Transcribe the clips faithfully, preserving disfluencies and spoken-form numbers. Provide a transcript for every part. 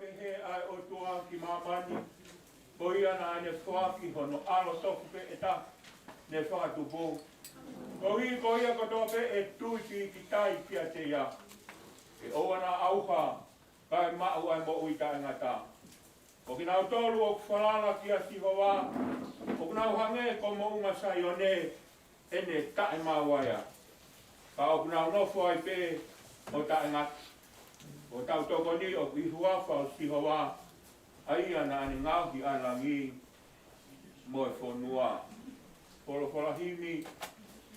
Pehē ʻa e ʻOtua ki māmani, ko ia naʻa ne foaki hono ʻAlo tofu pē ʻe taha ne fakatupu. Koeʻuhi ko ia kotoa pē ʻe tui pīkitai kiate ia, ʻe ʻoua naʻa ʻauha, kae maʻu ʻa e moʻui taʻengata. Ko kinautolu ʻoku falala kia Sihova, ʻoku nau hangē ko Moʻunga Saione, ʻene taʻemaau ia, ka ʻoku nau nofo ai pē ʻo taʻengata. Ko hotau tokoni ʻoku ʻi he huafa ʻo Sihova, ʻa ia naʻa ne ngaohi ʻa e langi mo e fonua. Folofola himi,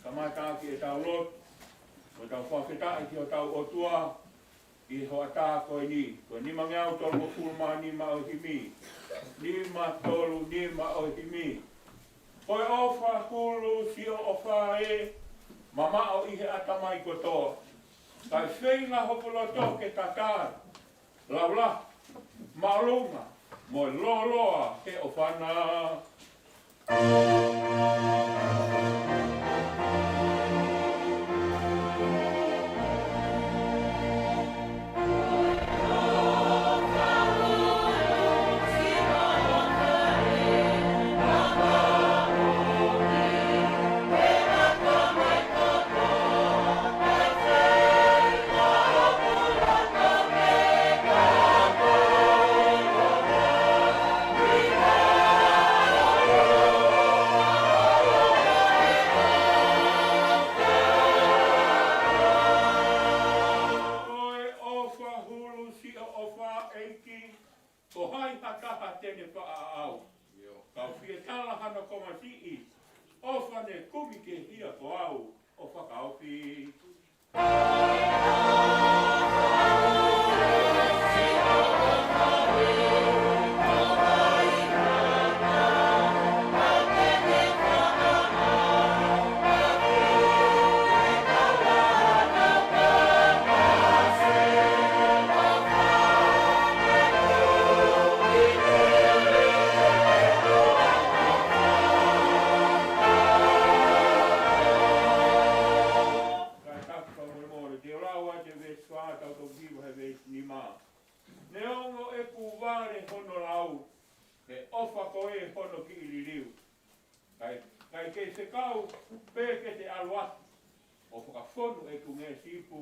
kamata ʻaki ʻetau lotu, mo tau fakafetaʻi ki hotau ʻOtua, ʻi he hoʻatā ko eni, ko e nimangeau tolungofulu mā nima ʻo e himi. Nima tolu nima ʻo e himi. Ko e ʻofa hulu siʻo ʻofa ē, mamaʻo ʻi he ʻatamai kotoa. Kae feinga hoku loto ke tatai, laulahi, māʻolunga, mo e lōloa he ʻofa na. Ko e ʻofa hulu siʻo ʻofa, ʻEiki, ko hai ha taha te ne faʻa ʻaʻau? Kau fie tala hano konga siʻi, ʻofa ne kumi ki he hia ko au ʻo fakaofi. Kae tapu fakamolemole, te u lau atu e veesi fā, tau toki hiva he veesi nima. Neongo ʻeku vale hono lau, he ʻofa ko ē hono kiʻi liliu. Kae, kae kei fekau pē ke te ʻalu atu ʻo fakafonu ʻeku ngeʻesi ipu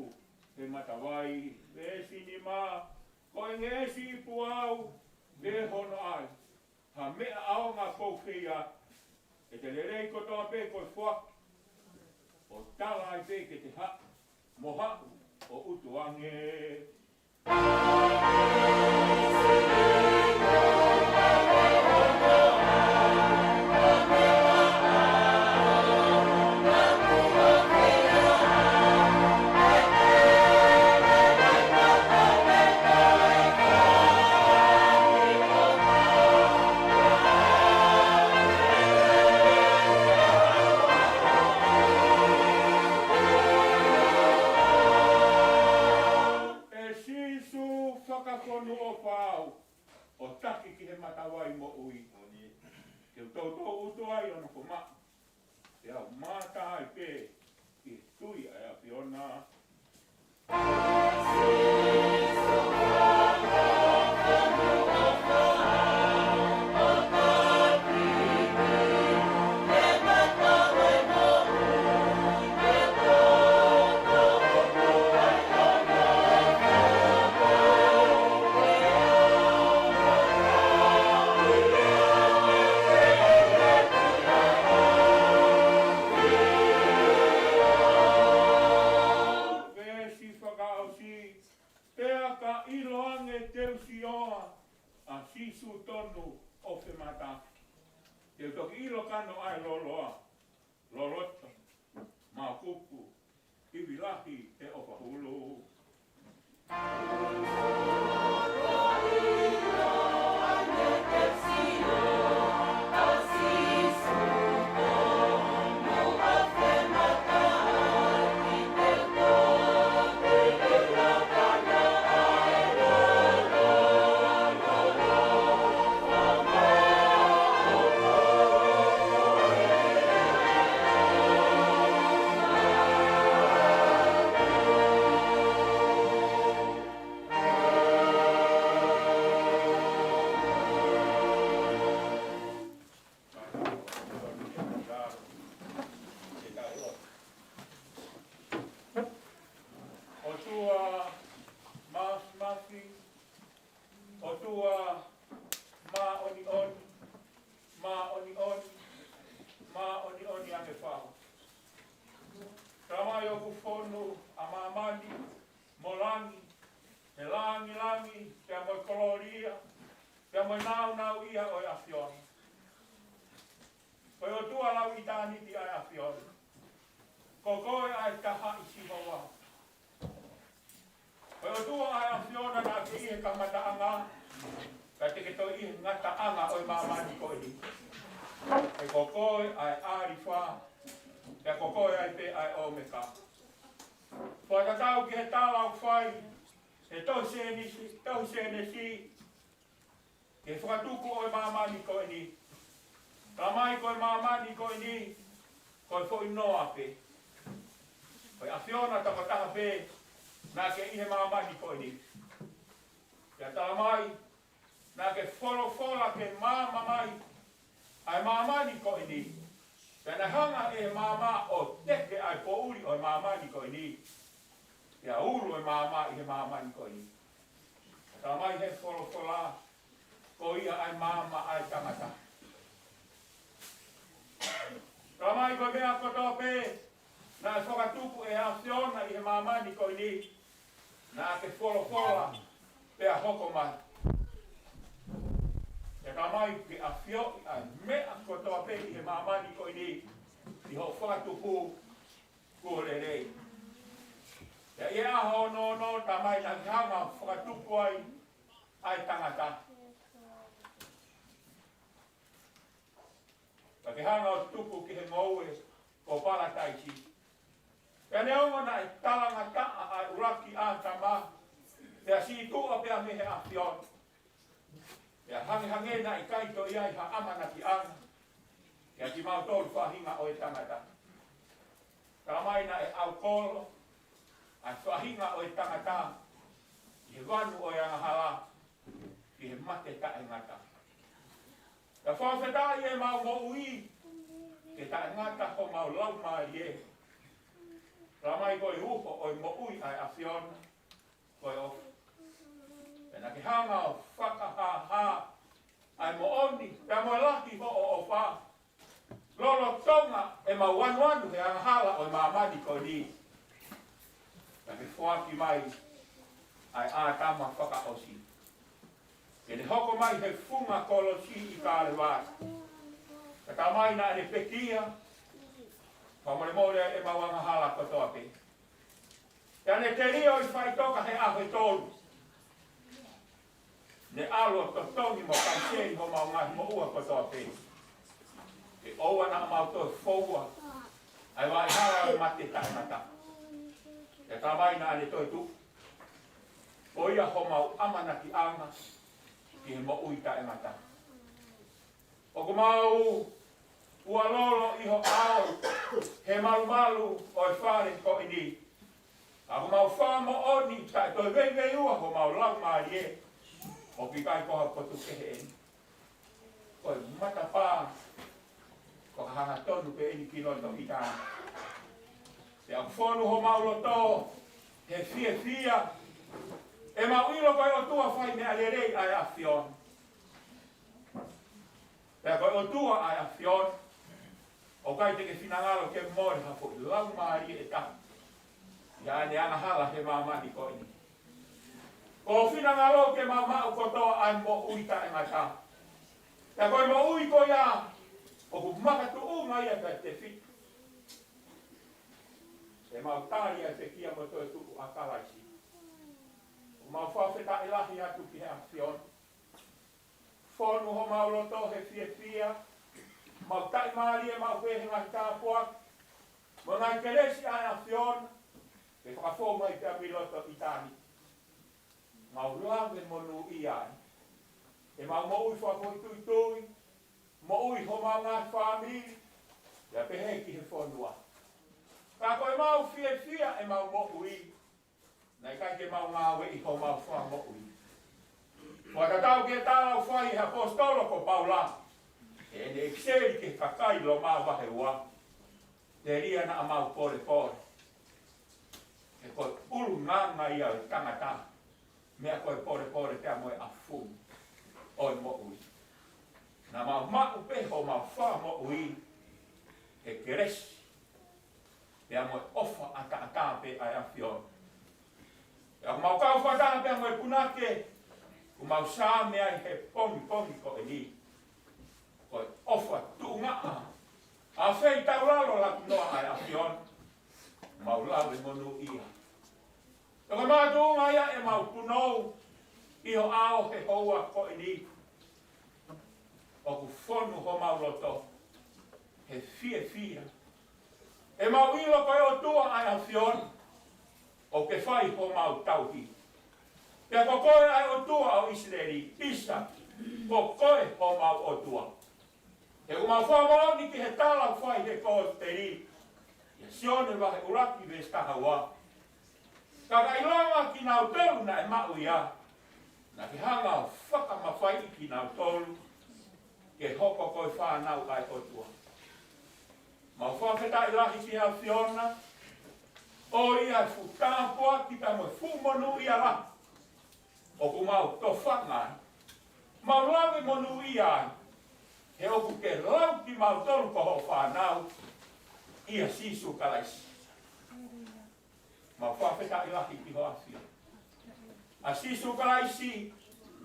he matavai. Veesi nima, ko e ngeʻesi ipu au, pea hono ʻai ha meʻa ʻaonga kou fai atu, ʻe te lelei kotoa pē ko e foaki, ʻo tala ai pē ke te haʻu, mo haʻu ʻo utu ange. ʻE Sīsū, fakafonu ʻofa au, ʻo taki ki he matavai moʻui. Ke u toutou utu ai ʻo nofo maʻu, pea u mātā ai pē ʻi he tui ʻa e ʻAfiona. Veesi fakaʻosi, pea ka ʻilo ange te u sio ʻa Sīsū tonu ʻo femātaaki. Te u toki ʻilo kano ʻa e lōloa, loloto, māukupu, ivi lahi he ʻofa hulu. ʻOtua māʻoniʻoni, māʻoniʻoni, māʻoniʻoni ange fau. Tamai, ʻoku fonu ʻa māmani mo langi, he langilangi, pea mo e kolōlia, pea mo e nāunauʻia ʻo e ʻAfiona. Ko e ʻOtua lau ʻitāniti ʻa e ʻAfiona. Ko koe ʻa e taha ʻi Sihova. Ko e ʻOtua ʻa e ʻAfiona naʻa ke ʻi he kamataʻanga, pea te ke toe ʻi he ngataʻanga ʻo e māmani ko eni. He ko koe ʻa e ʻAlifa, pea ko koe ai pē ʻa e ʻOmeka. Fakatatau ki he tala ʻoku fai he tohi Sēnesi, tohi Sēnesi, ki he fakatupu ʻo e māmani ko eni. Tamai, ko e māmani ko eni, ko e foʻi noa pē. Ko e ʻAfiona tokotaha pē naʻa ke ʻi he māmani ko eni. Pea Tamai, naʻa ke folofola ke maama mai ʻa e māmani ko eni. Pea naʻe hanga ʻe he maama ʻo teke ʻa e poʻuli ʻo e māmani ko eni. Pea ulu e maama ʻi he māmani ko eni. Tamai, he folofola, ko ia ʻa e maama ʻa e tangata. Tamai, ko e meʻa kotoa pē naʻe fakatupu ʻe he ʻAfiona ʻi he māmani ko eni, naʻa ke folofola pea hoko mai. Pea Tamai, ke ʻafioʻi ʻa e meʻa kotoa pē ʻi he māmani ko eni ʻi hoʻo fakatupu kuo lelei. Pea ʻi he ʻaho onoono, Tamai, naʻa ke hanga ʻo fakatupu ai ʻa e tangata. Pea ke hanga ʻo tuku ki he ngoue ko Palataisi. Pea neongo naʻe talangataʻa ʻa e ʻuluaki ʻĀtama, pea sītuʻa pea mei he ʻAfiona, pea hangehangē naʻe ʻikai toe ʻi ai ha ʻamanakiʻanga kiate kimautolu faʻahinga ʻo e tangata. Tamai, naʻe ʻaukolo ʻa e faʻahinga ʻo e tangata ʻi he vanu ʻo e angahala ki he mate taʻengata. Pea fakafetaʻi ʻemau moʻui ke taʻengata homau laumālie. Tamai, ko e uho ʻo e moʻui ʻa e ʻAfiona ko e ʻofa. Pea naʻa ke hanga ʻo fakahāhā ʻa e moʻoni pea mo e lahi hoʻo ʻofa lolotonga ʻemau anuanu he angahala ʻo e māmani ko eni. Naʻa ke foaki mai ʻa e ʻĀtama fakaʻosi ke ne hoko mai he funga kolosi ʻi Kalevale. Ka Tamai, naʻa ne pekia, fakamolemole ʻemau angahala kotoa pē. Pea ne telio ʻi faʻitoka he ʻaho ʻe tolu. Ne ʻalu ʻo totongi mo kaniseli homau ngaahi moʻua kotoa pē, ke ʻoua naʻa mau toe foua ʻa e vaʻinga ʻo e mate taʻengata. Pea Tamai, naʻa ne toetuʻu. Ko ia homau ʻamanakiʻanga ki he moʻui taʻengata. ʻOku mau ʻualolo ʻi ho ʻao he malumalu ʻo e fale ko eni. Ka ʻoku mau fakamoʻoni taʻe toe veiveiua homau laumālie, ʻoku ʻikai ko ha potu kehe eni. Ko e matapā fakahangatonu pē eni ki loto ʻitāniti. Pea ʻoku fonu homau loto he fiefia, ʻemau ʻilo ko e ʻOtua fai meʻa lelei ʻa e ʻAfiona. Pea ko e ʻOtua ʻa e ʻAfiona, ʻoku ʻikai te ke finangalo ke mole ha foʻi laumālie ʻe taha ʻi haʻane angahala he māmani ko eni. Ko ho finangalo ke mau maʻu kotoa ʻa e moʻui taʻengata. Pea ko e moʻui ko ia ʻoku makatuʻunga ia pea tefito ʻemau tali ʻa e pekia mo toetuʻu ʻa Kalaisi. ʻOku mau fakafetaʻi lahi atu ki he ʻAfiona. Fonu homau loto he fiefia, mau taʻimālie maʻu pē he ngaahi tāpuaki mo e ngaahi kelesi ʻa e ʻAfiona ke fakafou mai pea mei loto ʻitāniti. Mau lave monūʻia ai ʻemau moʻui fakafoʻituitui, moʻui homau ngaahi fāmili, pea pehē ki he fonua. Ka ko ʻemau fiefia ʻemau moʻui, naʻe ʻikai ke mau ngāueʻi homau fakamoʻui. Fakatatau ki he tala ʻoku fai ʻe he ʻaposetolo ko Paula, ʻi heʻene ʻipiseli ki he kakai Loma vahe ua: Telia naʻa mau polepole. He ko e ʻulungaanga ia ʻo e tangata, meʻa ko e polepole pea mo e ʻafungi. fakamoʻui he kelesi pea mo e ʻofa ʻataʻatā pē ʻa e ʻAfiona. Pea mau kau fakataha pea mo e punake ʻoku mau Saame ai he pongipongi ko eni. Ko e ʻofa tuʻungaʻa ʻa e feitaulalo laku noa ʻa e ʻAfiona, mau lave monūʻia. Ko e makatuʻunga ia ʻemau punou ʻi ho ʻao he houa ko eni. ʻOku fonu homau loto he fiefia. ʻEmau ʻilo ko e ʻOtua ʻa e ʻAfiona ʻoku ke fai homau tauhi. Pea ko koe ʻa e ʻOtua ʻo ʻIsileli, ʻisa, ko koe homau ʻOtua. He ʻoku mau fakamoʻoni ki he tala ʻoku fai he Kosipeli ʻia Sione vahe ʻuluaki veesi taha ua. Ka ka ʻilonga kinautolu naʻe maʻu ia, naʻa ke hanga ʻo fakamafaiʻi kinautolu ke hoko ko e fānau ʻa e ʻOtua. Mau fakafetaʻi lahi ki he ʻAfiona, ʻoku ʻi ai e fuʻu tāpuaki pea mo e fuʻu monūʻia lahi ʻoku mau tofanga ai, mau lave monūʻia ai, he ʻoku ke lau kimautolu ko hoʻo fānau ʻia Sīsū Kalaisi. Mau fakafetaʻi lahi ki ho ʻAfio. ʻA Sīsū Kalaisi,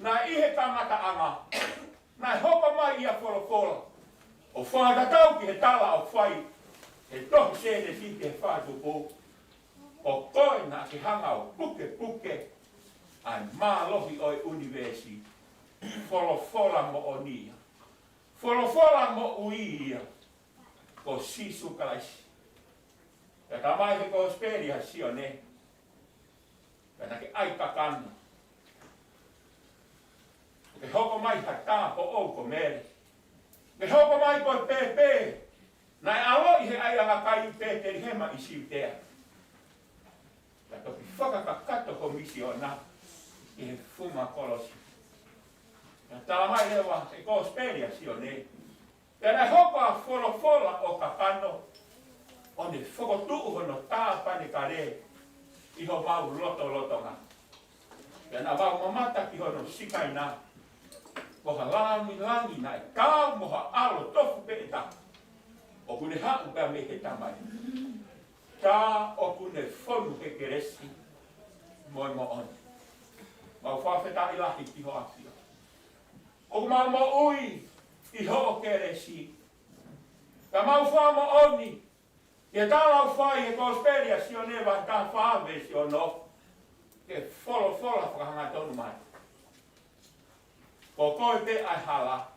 naʻe ʻi he kamataʻanga, naʻe hoko mai ʻia folofola, ʻo fakatatau ki he tala ʻoku fai he tohi Sēnesi ki he Fakatupu. Ko koe naʻa ke hanga ʻo pukepuke ʻa e mālohi ʻo e ʻunivēsi. Folofola moʻoni ia. Folofola moʻui ia. Ko Sīsū Kalaisi. Pea talamai he Kosipeli ʻa Sione, pea naʻa ke ʻai kakano. Ke hoko mai ha tā foʻou ko Mele. Ke hoko mai ko e pēpē naʻe ʻaloʻi he ʻaiʻanga kai ʻi Petelihema ʻi Siutea. Ka toki fakakakato ho misiona ʻi he funga kolosi. Naʻe talamai leva he Kosipeli ʻa Sione, pea naʻe hoko ʻa e folofola ʻo kakano, ʻo ne fokotuʻu hono tāpanekale ʻi homau lotolotonga. Pea naʻa mau mamata ki hono Sikaina, ko ha langilangi naʻe kau mo ha ʻAlo tofu pē ʻe taha, ʻoku ne haʻu pē mei he Tamai. Tā ʻoku ne fonu he kelesi mo e moʻoni. Mau fakafetaʻi lahi ki ho ʻAfio. ʻOku mau moʻui ʻi hoʻo kelesi. Ka mau fakamoʻoni, ʻi he tala ʻoku fai he Kosipeli ʻa Sione vahe taha fā veesi ono, ke folofola fakahangatonu mai. Ko koe pē ʻa e hala.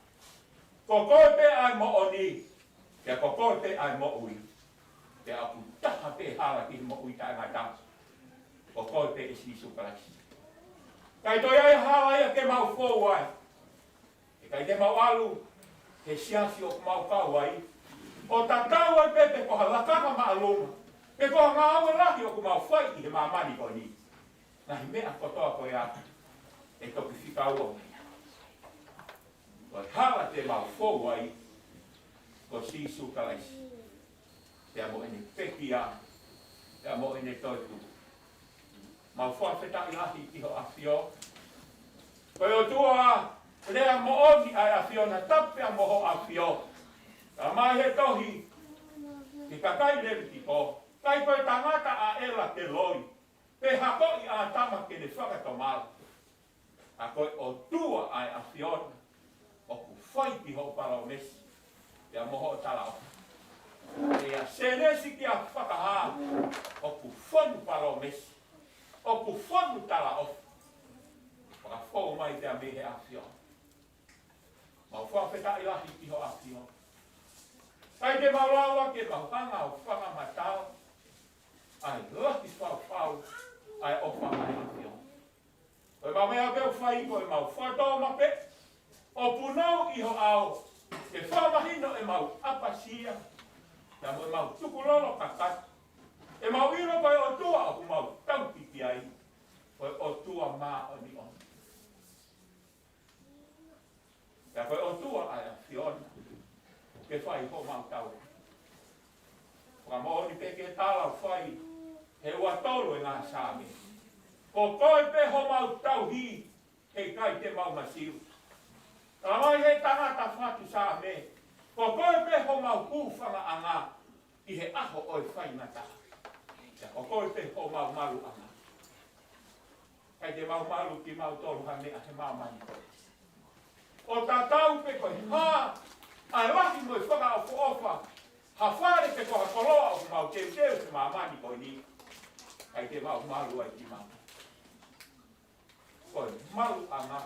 Ko koe pē ʻa e moʻoni. Pea ko koe pē ʻa e moʻui. Pea ʻoku taha pē hala ki he moʻui taʻengata. Ko koe pē ʻe Sīsū Kalaisi. ʻIkai toe ʻi ai ha hala ia ke mau fou ai. ʻIkai te mau ʻalu he siasi ʻoku mau kau ai, ʻo tatau ai pē pe ko ha lakanga māʻolunga, pe ko ha ngāue lahi ʻoku mau fai ʻi he māmani ko eni. Ngaahi meʻa kotoa ko ia ʻe toki fika ua mai. Ko e hala te mau fou ai, ko Sīsū Kalaisi. Pea mo ʻene pekia, pea mo ʻene toetuʻu. Mau fakafetaʻi lahi ki ho ʻAfio. Ko e ʻOtua lea moʻoni ʻa e ʻAfiona, tapu pea mo ho ʻAfio. Talamai he tohi ki he kakai Levitiko, ʻikai ko e tangata ʻaʻela ke loi, pe hakoʻi ʻa ʻĀtama ke ne fakatomala. Ka ko e ʻOtua ʻa e ʻAfiona ʻoku fai ki hoʻo palōmesi pea mo hoʻo talaʻofa. ʻIa Sēnesi kia Fakahā, ʻoku fonu palōmesi, ʻoku fonu talaʻofa. Fakafou mai pea mei he ʻAfiona. Mau fakafetaʻi lahi ki ho ʻAfio. ʻIkai te mau lava ke mau hanga ʻo fakamatala ʻa e lahi fau ʻa e ʻofa ʻa e ʻAfiona. Ko ʻemau meʻa pē ʻoku fai ko ʻemau fakatōmapeʻe ʻo punou ʻi ho ʻao, ke fakamahino ʻemau ʻapasia, pea mo ʻemau tukulolo kakato. ʻEmau ʻilo ko e ʻOtua ʻoku mau tauhi ki ai, ko e ʻOtua māʻoniʻoni. Pea ko e ʻOtua ʻa e ʻAfiona ʻoku ke fai homau tauhi. Fakamoʻoni pē ki he tala ʻoku fai he ua tolu ʻo e ngaahi Saame. Ko koe pē homau tauhi, heʻikai te mau masiu. Talamai he tangata fatu Saame, Ko koe pē homau hūfangaʻanga ʻi he ʻaho ʻo e faingataʻa. Pea ko koe pē homau maluʻanga. ʻIkai te mau malu kimautolu ha meʻa he māmani ko eni. ʻO tatau pē ko e hā ʻa e lahi mo e fakaʻofoʻofa, ha fale pe ko ha koloa ʻoku mau teuteu he māmani ko eni, ʻikai te mau malu ai kimautolu. Ko e maluʻanga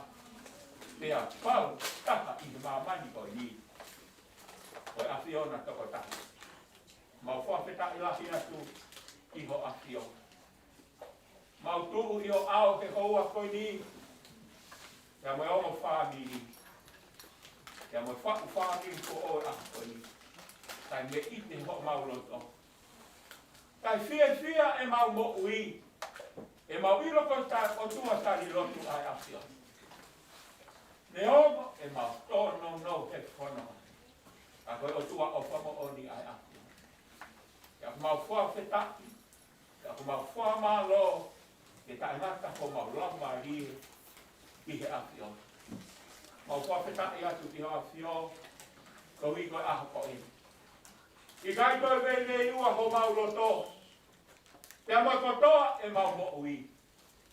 pea pau taha ʻi he māmani ko eni, ko e ʻAfiona tokotaha. Mau fakafetaʻi lahi atu ki ho ʻAfio. Mau tuʻu ʻi ho ʻao he houa ko eni, pea mo e ongo fāmili, pea mo e faʻu fāmili ko ē ʻa e ʻaho ko eni. Kae meʻite homau loto, kae fiefia ʻemau moʻui, ʻemau ʻilo ko e ʻOtua tali lotu ʻa e ʻAfiona. Neongo ʻemau tōnounou he fononga, ka ko e ʻOtua ʻofa moʻoni ʻa e ʻAfiona. Pea mau fakafetaʻi, pea mau fakamālō, ke taʻengata homau laumālie ki he ʻAfiona. Mau fakafetaʻi atu ki ho ʻAfio, koeʻuhi ko e ʻaho ko eni. ʻIkai toe veiveiua homau loto, pea mo e kotoa ʻemau moʻui,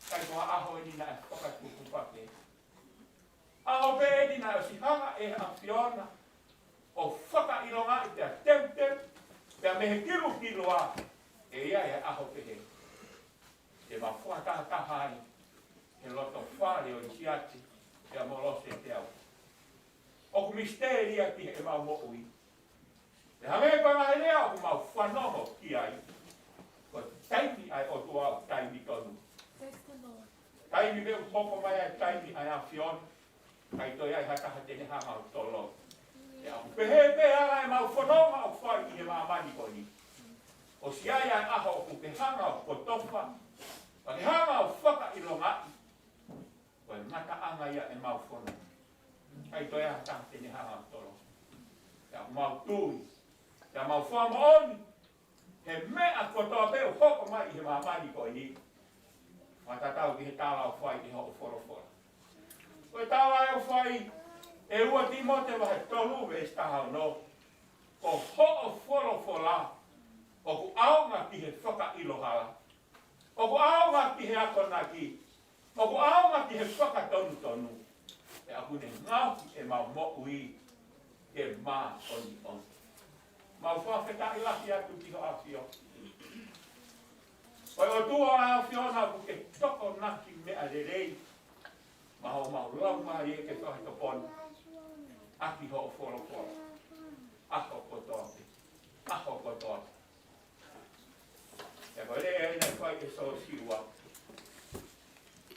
ʻikai ko ha ʻaho eni naʻe fakatupu pē. ʻAho pē eni naʻe ʻosi hanga ʻe he ʻAfiona ʻo fakaʻilongaʻi pea teuteu, pea mei he kilukilu ʻa e ia e ʻaho pehē. Te mau fakatahataha ai he loto fale ʻo Lisiate pea mo Lose Teau. ʻOku misiteli ia ki heʻemau moʻui. Pea hangē ko e ngaahi lea ʻoku mau fanongo ki ai, ko e taimi ʻa e ʻOtua ʻoku taimi tonu. Taimi pē ʻoku hoko mai ai e taimi ʻa e ʻAfiona, ʻikai toe ʻi ai ha taha te ne hanga ʻo toloi. Pea ʻoku pehē pē ʻa ʻemau fononga ʻoku fai ʻi he māmani ko eni. ʻOsi ʻi ai ʻa e ʻaho ʻoku ke hanga ʻo kotofa, pea ke hanga ʻo fakaʻilongaʻi ko e ngataʻanga ia ʻemau fononga. ʻIkai toe ʻi ai ha taha te ne hanga ʻo toloi. Pea mau tui, pea mau fakamoʻoni, he meʻa kotoa pē ʻoku hoko mai ʻi he māmani ko eni, fakatatau ki he tala ʻoku fai ʻe hoʻo folofola. Ko e tala ʻoku fai ʻe ua Tīmote vahe tolu veesi taha ono, ko hoʻo folofola ʻoku ʻaonga ki he fakaʻilo hala, ʻoku ʻaonga ki he akonaki, ʻoku ʻaonga ki he fakatonutonu, pea ʻoku ne ngaohi ʻemau moʻui ke māʻoniʻoni. Mau fakafetaʻi lahi atu ki ho ʻAfio. Ko e ʻOtua ʻa e ʻAfiona ʻoku ke tokonaki meʻa lelei maʻa homau laumālie ke fakatoponi ʻaki hoʻo folofola ʻaho kotoa pē, ʻaho kotoa pē. Pea ko e lea eni naʻe fai ʻe Siosiua,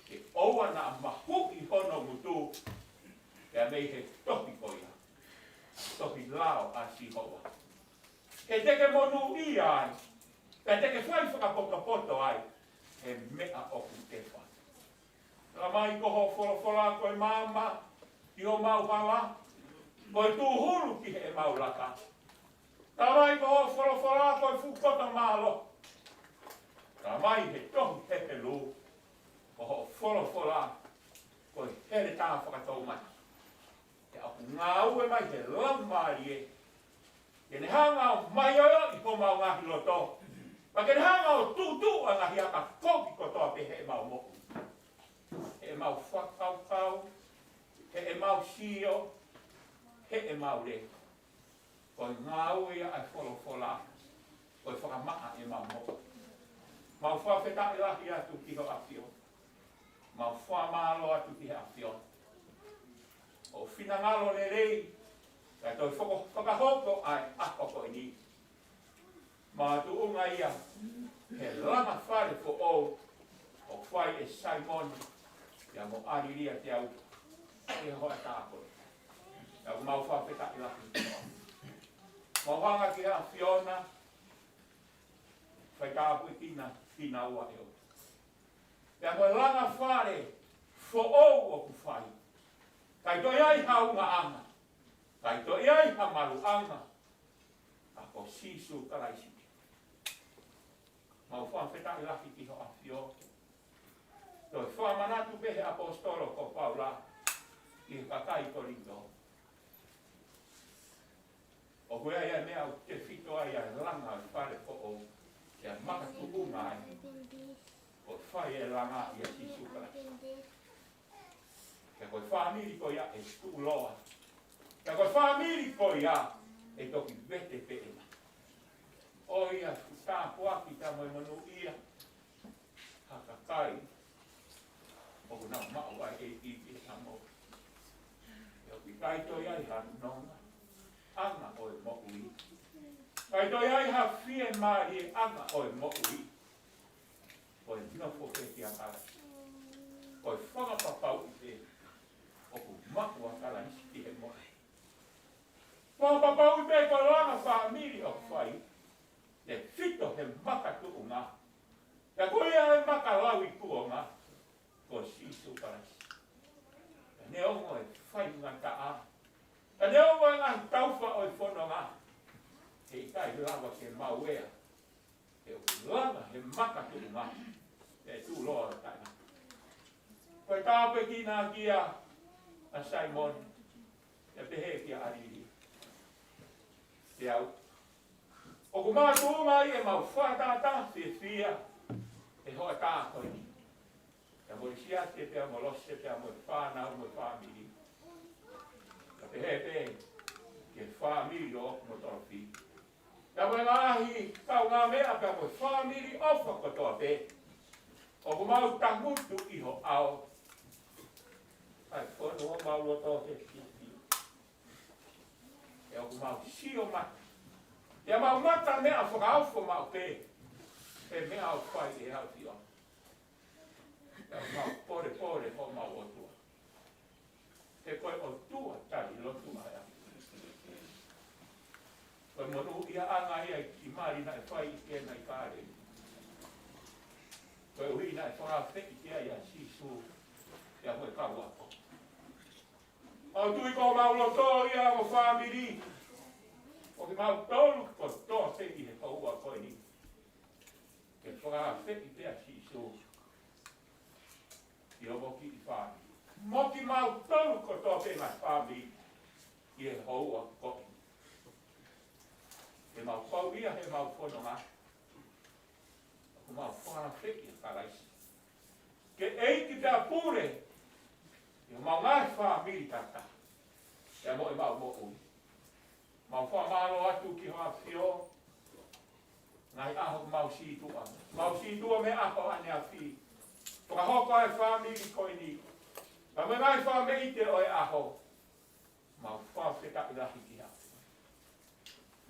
ke ʻoua naʻa mahuʻi hono ngutu, pea mei he tohi ko ia, tohi lao ʻa Sihova. He te ke monūʻia ai, pea te ke fai fakapotopoto ai he meʻa ʻoku ke fai. Talamai ko hoʻo folofola ko e maama ki homau hala, ko e tūhulu ki heʻemau laka. Talamai ko hoʻo folofola ko e fuʻu koto mālohi. Talamai he tohi Hepelū, ko hoʻo folofola ko e heletā fakatoumata. Pea ʻoku ngāue mai he Laumālie, ke ne hanga ʻo maioʻi homau ngaahi loto, pea ke ne hanga ʻo tuʻutuʻu ʻa e ngaahi aka kovi kotoa pē heʻemau moʻui, heʻemau fakakaukau, heʻemau sio, heʻemau lea. Ko e ngāue ia ʻa e folofola, ko e fakamaʻa ʻemau moʻui. Mau fakafetaʻi lahi atu ki ho ʻAfio. Mau fakamālō atu ki he ʻAfio. ʻO finangalo lelei, kae toe faka-, fakahoko ʻa e ʻaho ko eni. Makatuʻunga ia he langa fale foʻou ʻoku fai ʻe Saimone ia mo ʻAlilia Teau, ʻi he hoʻatā ko eni. Pea ʻoku mau fakafetaʻi lahi. Mau hanga ki he ʻAfiona, fai tāpuekina kinaua ʻe ʻOtua. Pea mo e langa fale foʻou ʻoku fai, ʻikai toe ʻi ai ha ungaʻanga, ʻikai toe ʻi ai ha maluʻanga, ka ko Sīsū Kalaisi. Mau fakafetaʻi lahi ki ho ʻAfio. Toe fakamanatu pē he ʻaposetolo ko Paula ki he kakai Kolinitō. ʻOku ʻi ai ʻa e meʻa ʻoku tefito ai ʻa e langa ʻo e fale foʻou, ʻa e makatuʻunga ai ʻo e fai e langa ʻia Sīsū Kalaisi. Pea ko e fāmili ko ia ʻe tuʻuloa. Pea ko e fāmili ko ia ʻe toki vete pē ʻe ia. ʻOku ʻi ai e fuʻu tāpuaki pea mo e monūʻia ha kakai ʻoku nau maʻu ai e ivi ʻi he ʻaho. ʻOku ʻikai toe ʻi ai ha nonga ʻanga ʻo e moʻui. ʻIkai toe ʻi ai ha fiemālie ʻanga ʻo e moʻui. Ko e nofo pē kia Kalaisi. Ko e fakapapauʻi pē ʻoku maʻu ʻa Kalaisi ki he moʻui. Fakapapauʻi pē ko e langa fāmili ʻoku fai, tefito he makatuʻunga. Pea ko ia e maka lauikuonga, ko Sīsū Kalaisi. Pea neongo e faingataʻa, pea neongo e ngaahi taufa ʻo e fononga, heʻikai lava ke mauea. He ʻoku langa he makatuʻunga, ʻe tuʻuloa ʻo taʻengata. Ko e tāpuekina kia ʻa Saimone, ʻe pehē kia ʻAlili. Pea ʻoku makatuʻunga ʻi heʻemau fakatātā fiefia he hoʻatā ko eni. Pea mo Lisiate, pea mo Lose, pea mo e fānau, mo e fāmili. Ka pehē pē ki he fāmili ʻo ʻOku mo Tolofi. Pea mo e ngaahi kaungāmeʻa, pea mo e fāmili ʻofa kotoa pē ʻoku mau tangutu ʻi ho ʻao. ʻAi fonu ʻo mau loto he fiefia. ʻE ʻoku mau sio mai. Pea mau mata meʻa fakaofo maʻu pē he meʻa ʻoku fai ʻe he ʻAfiona. Pea mau polepole homau ʻOtua. He ko e ʻOtua tali lotu ʻa e ʻAfiona. Ko e monūʻiaʻanga ia ʻi he kiʻi mali naʻe fai ʻi he ʻEkalesia. Koeʻuhi naʻe fakaafeʻi ki ai ʻa Sīsū pea mo e kau ako. Mau tui ko homau loto ia mo e fāmili, ʻo kimautolu kotoa pē ʻi he houa ko eni, ke fakaafeʻi pē ʻa Sīsū ʻi hoʻomou kiʻi fāmili. Mo kimautolu kotoa pē ngaahi fāmili ʻi he houa ko eni. Ke mau pau ia he mau fononga, ʻoku mau fakaafeʻi ʻa Kalaisi ke ʻEiki pea pule ʻi homau ngaahi fāmili tata, pea mo ʻemau moʻui. Mau fakamālō atu ki ho ʻAfio, ngaahi ʻaho ʻoku mau sītuʻa. Mau sītuʻa mei he ʻaho ʻaneafi. Fakahoko ʻa e fāmili ko eni. Pea mo e ngaahi fāmili ʻi he ʻaho. Mau fakafetaʻi lahi ki he ʻAfio.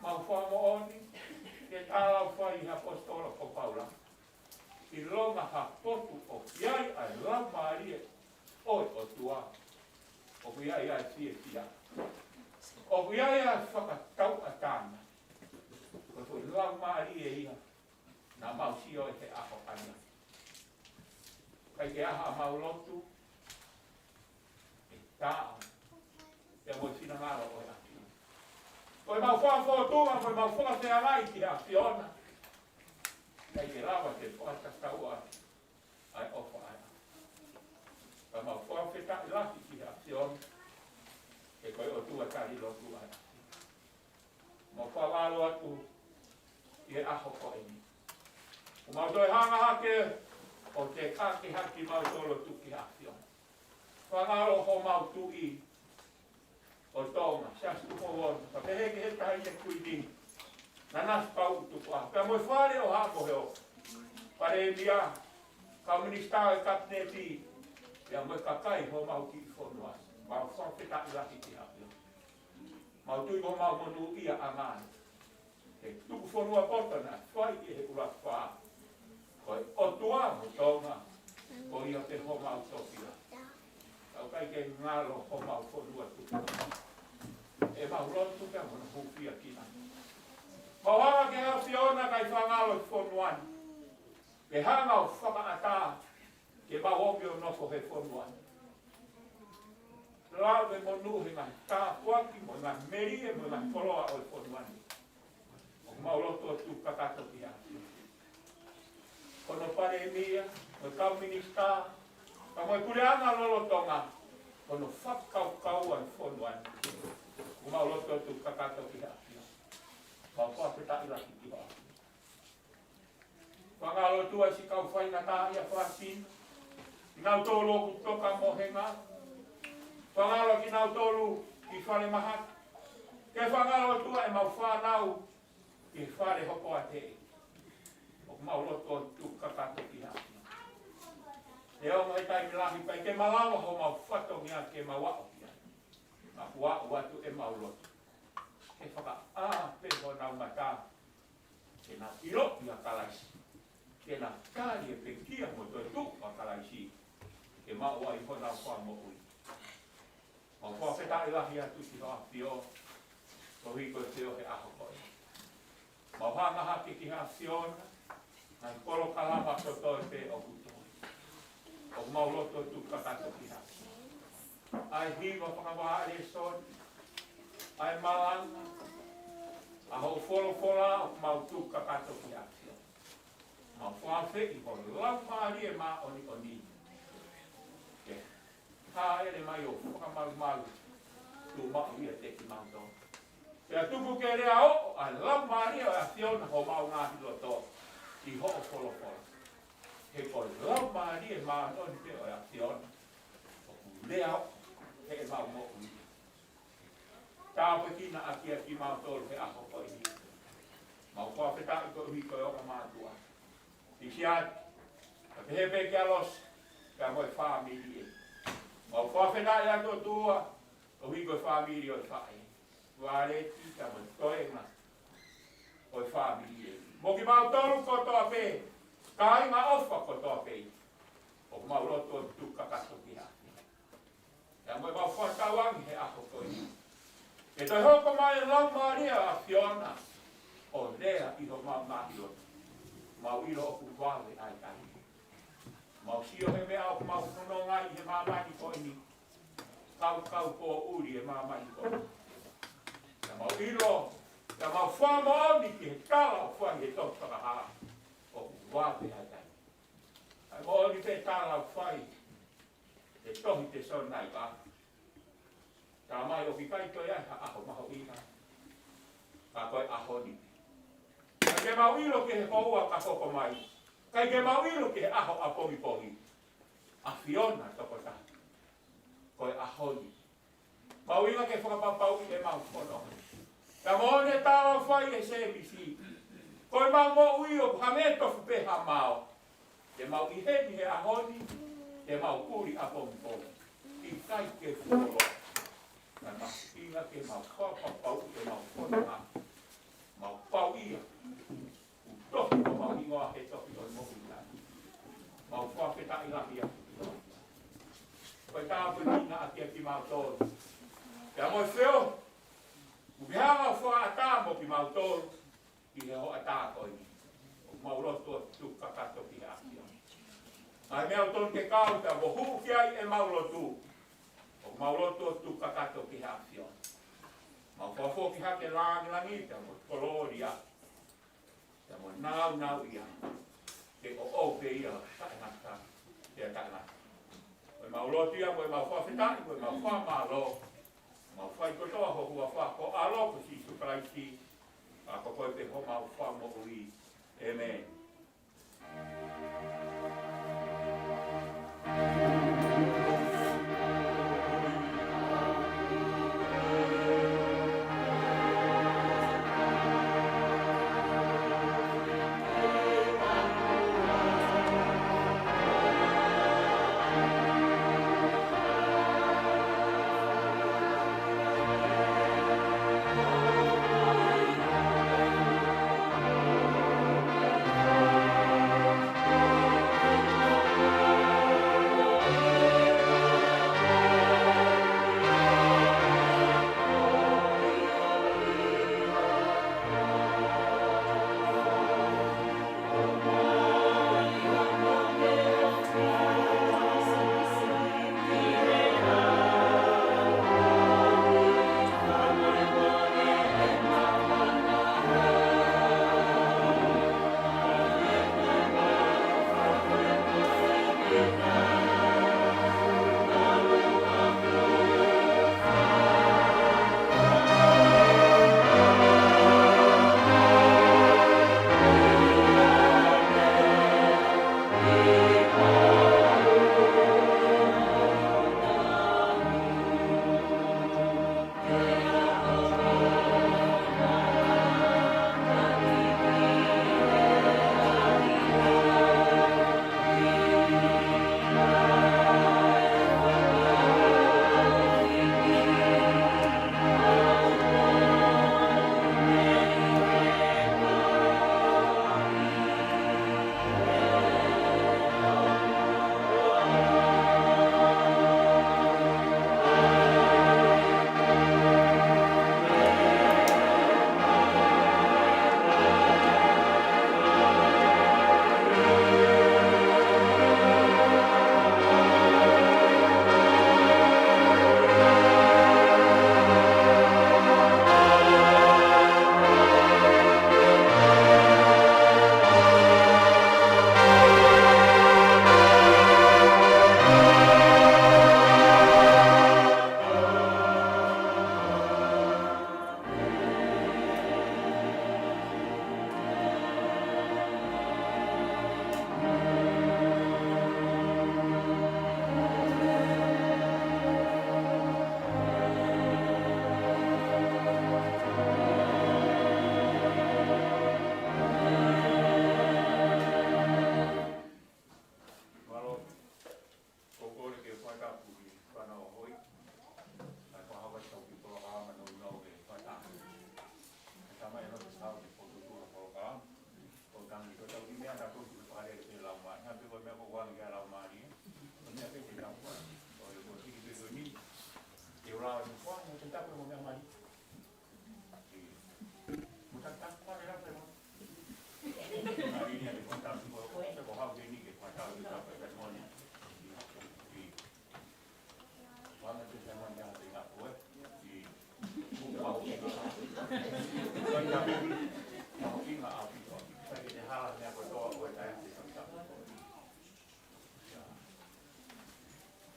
Mau fakamoʻoni, ke tālau fai ʻe he ʻaposetolo ko Paula. ʻIlonga ha potu ʻoku ʻi ai ʻa e Laumālie ʻo e ʻOtua, ʻoku ʻi ai ʻa e fiefia. ʻOku ʻi ai ʻa e fakatauʻatāina. Ko e foʻi laumālie ia naʻa mau sio he ʻaho ʻaneafi. ʻIkai ke ʻi ai haʻamau lotu ʻe taau pea mo e finangalo ʻo e ʻAfiona. Ko ʻemau fakafōtunga, ko ʻemau fakafeangai ki he ʻAfiona, ʻikai ke lava ke fakatataua ʻa e ʻofa ʻa e ʻAfiona. Ka mau fakafetaʻi lahi ki he ʻAfiona, he ko e ʻOtua tali lotu ʻa e ʻAfiona. Mau fakamālō atu ʻi he ʻaho ko eni. ʻOku mau toe hanga hake ʻo tekaki hake kimautolu atu ki he ʻAfiona. Fakamālō homau tuʻi ʻo Tonga, Siaosi Tupou Ono, pea pehē ki he Taʻahine Kuini, Nanasipauʻu Tupou, pea mo e Fale ʻo Haʻa Moheofo, Palēmia, kau Minisitā ʻo e Kapineti, pea mo e kakai homau kiʻi fonua. Mau fakafetaʻi lahi ki he ʻAfiona. Mau tui ko homau monūʻiaʻanga ē, he tuku fonua poto naʻe fai ʻi he ʻuluaki fā, ko e ʻOtua mo Tonga, ko ia pē homau tofiʻa. Tau ʻikai ke ngalo homau fonua tuku. ʻEmau lotu pē mo hono hūfiakina. Mau hanga ki he ʻAfiona kae fakangalo e fonua ni. Ke hanga ʻo fakaʻatā ke mau omi ʻo nofo he fonua ni. Lave mo nuʻu he ngaahi tāpuaki, mo e ngaahi melie, mo e ngaahi koloa ʻo e fonua ni. ʻOku mau lotu atu kakato ki he ʻAfiona. Ko hono Palēmia, mo e kau Minisitā, pea mo e puleʻanga lolotonga, ko hono fakakaukau ʻa e fonua ni. ʻOku mau lotu atu kakato ki he ʻAfiona. Mau fakafetaʻi lahi ki ho ʻAfio. Fangalo ʻOtua siʻi kau faingataʻaʻia fāsina, kinautolu ʻoku toka mohenga. Fangalo kinautolu ki falemahaki. Ke fangalo ʻOtua ʻemau fānau ki he fale hopoate. ʻOku mau lotu ʻo tuku kakato ki he ʻAfio. He ʻoku ʻi ai e taimi lahi ʻikai ke malava homau fatongia ke mau aʻu ki ai. Ka kuo aʻu atu ʻemau lotu ke fakaʻā pē honau mata, ke nau ʻiloʻi ʻa Kalaisi, ke nau tali e pekia mo e toetuʻu ʻa Kalaisi, ke maʻu ai honau fakamoʻui. Mau fakafetaʻi lahi atu ki ho ʻAfio, koeʻuhi ko e feohi he ʻaho ko eni. Mau hanga hake ki he ʻAfiona, ngaahi polokalama kotoa pē ʻoku toe. ʻOku mau lotu ʻo tuku kakato ki he ʻAfio. ʻA e hingoa fakavālesoni, ʻa e malanga, ʻa hoʻo folofola ʻoku mau tuku kakato ki he ʻAfio. Mau fakafeʻi ho Laumālie Māʻoniʻoni ke hāʻele mai ʻo fakamalumalu tuʻumaʻu ʻiate kimautolu. Pea tuku ke lea ʻo ʻa e Laumālie ʻo e ʻAfiona homau ngaahi loto ʻi hoʻo folofola. He ko e Laumālie Māʻoniʻoni pē ʻo e ʻAfiona ʻoku lea ʻo heʻemau moʻui. Tāpuekina ʻaki ʻa kimautolu he ʻaho ko eni. Mau fakafetaʻi koeʻuhi ko e ongo mātuʻa, Lisiate, pea pehē pē kia Losi, pea mo e fāmili ē. Mau fakafetaʻi atu ʻOtua, koeʻuhi ko e fāmili ʻo e faʻē, Valeti, pea mo e toenga ʻo e fāmili ē. Mo kimautolu kotoa pē, kāingaʻofa kotoa pē, ʻoku mau lotu ʻo tuku kakato ki he ʻAfio. Pea mo ʻemau fakatauange he ʻaho ko eni, ke toe hoko mai e Laumālie ʻo e ʻAfiona ʻo lea ʻi homau ngaahi loto. Mau ʻilo ʻoku vave ʻa e taimi. Mau sio he meʻa ʻoku mau fononga ai he māmani ko eni, kaukau pōʻuli e māmani ko eni. Pea mau ʻilo, pea mau fakamoʻoni ki he tala ʻoku fai he tohi Fakahā, ʻoku vave ʻa e taimi. ʻA e moʻoni pē tala ʻoku fai he tohi Tesalonaika, talamai ʻoku ʻikai toe ʻi ai ha ʻaho mahuʻinga ka ko e ʻaho ni. ʻIkai ke mau ʻilo ki he houa ka hoko mai, ʻikai ke mau ʻilo ki he ʻaho ʻapongipongi. ʻAfiona tokotaha, ko e ʻaho ni. Mau ʻilo ke fakapapauʻi ʻemau fononga. Ka moʻoni e tala ʻoku fai ʻe Sēmisi, ko ʻemau moʻui ʻoku hangē tofu pē ha mao. Te mau ʻi heni he ʻaho ni, te mau puli ʻapongipongi. ʻIkai ke fuoloa. Ka mahuʻinga ke mau fakapapauʻi ʻemau fononga. Mau pau ia. Kuo tohi homau hingoa he tohi ʻo e moʻui. Mau fakafetaʻi lahi atu. Ko e tāpuekina ʻaki ʻa kimautolu. Pea mo e feohi kuo ke hanga ʻo fakaʻatā mo kimautolu ʻi he hoʻatā ko eni. ʻOku mau lotu ʻo tuku kakato ki he ʻAfio. ʻA e meʻa ʻoku tonu ke kau pea mo hū ki ai ʻemau lotu, ʻoku mau lotu ʻo tuku kakato ki he ʻAfio. Mau fakafoki hake e lāngilangi pea mo e kolōlia pea mo e nāunauʻia, ke ʻoʻou pē ia ʻo taʻengata pea taʻengata. Ko ʻemau lotu ia, ko ʻemau fakafetaʻi, ko ʻemau fakamālō, mau fai kotoa ho huafa, ko ho ʻAlo ko Sīsū Kalaisi, ʻa ia ko koe pē homau Fakamoʻui. ʻĒmeni.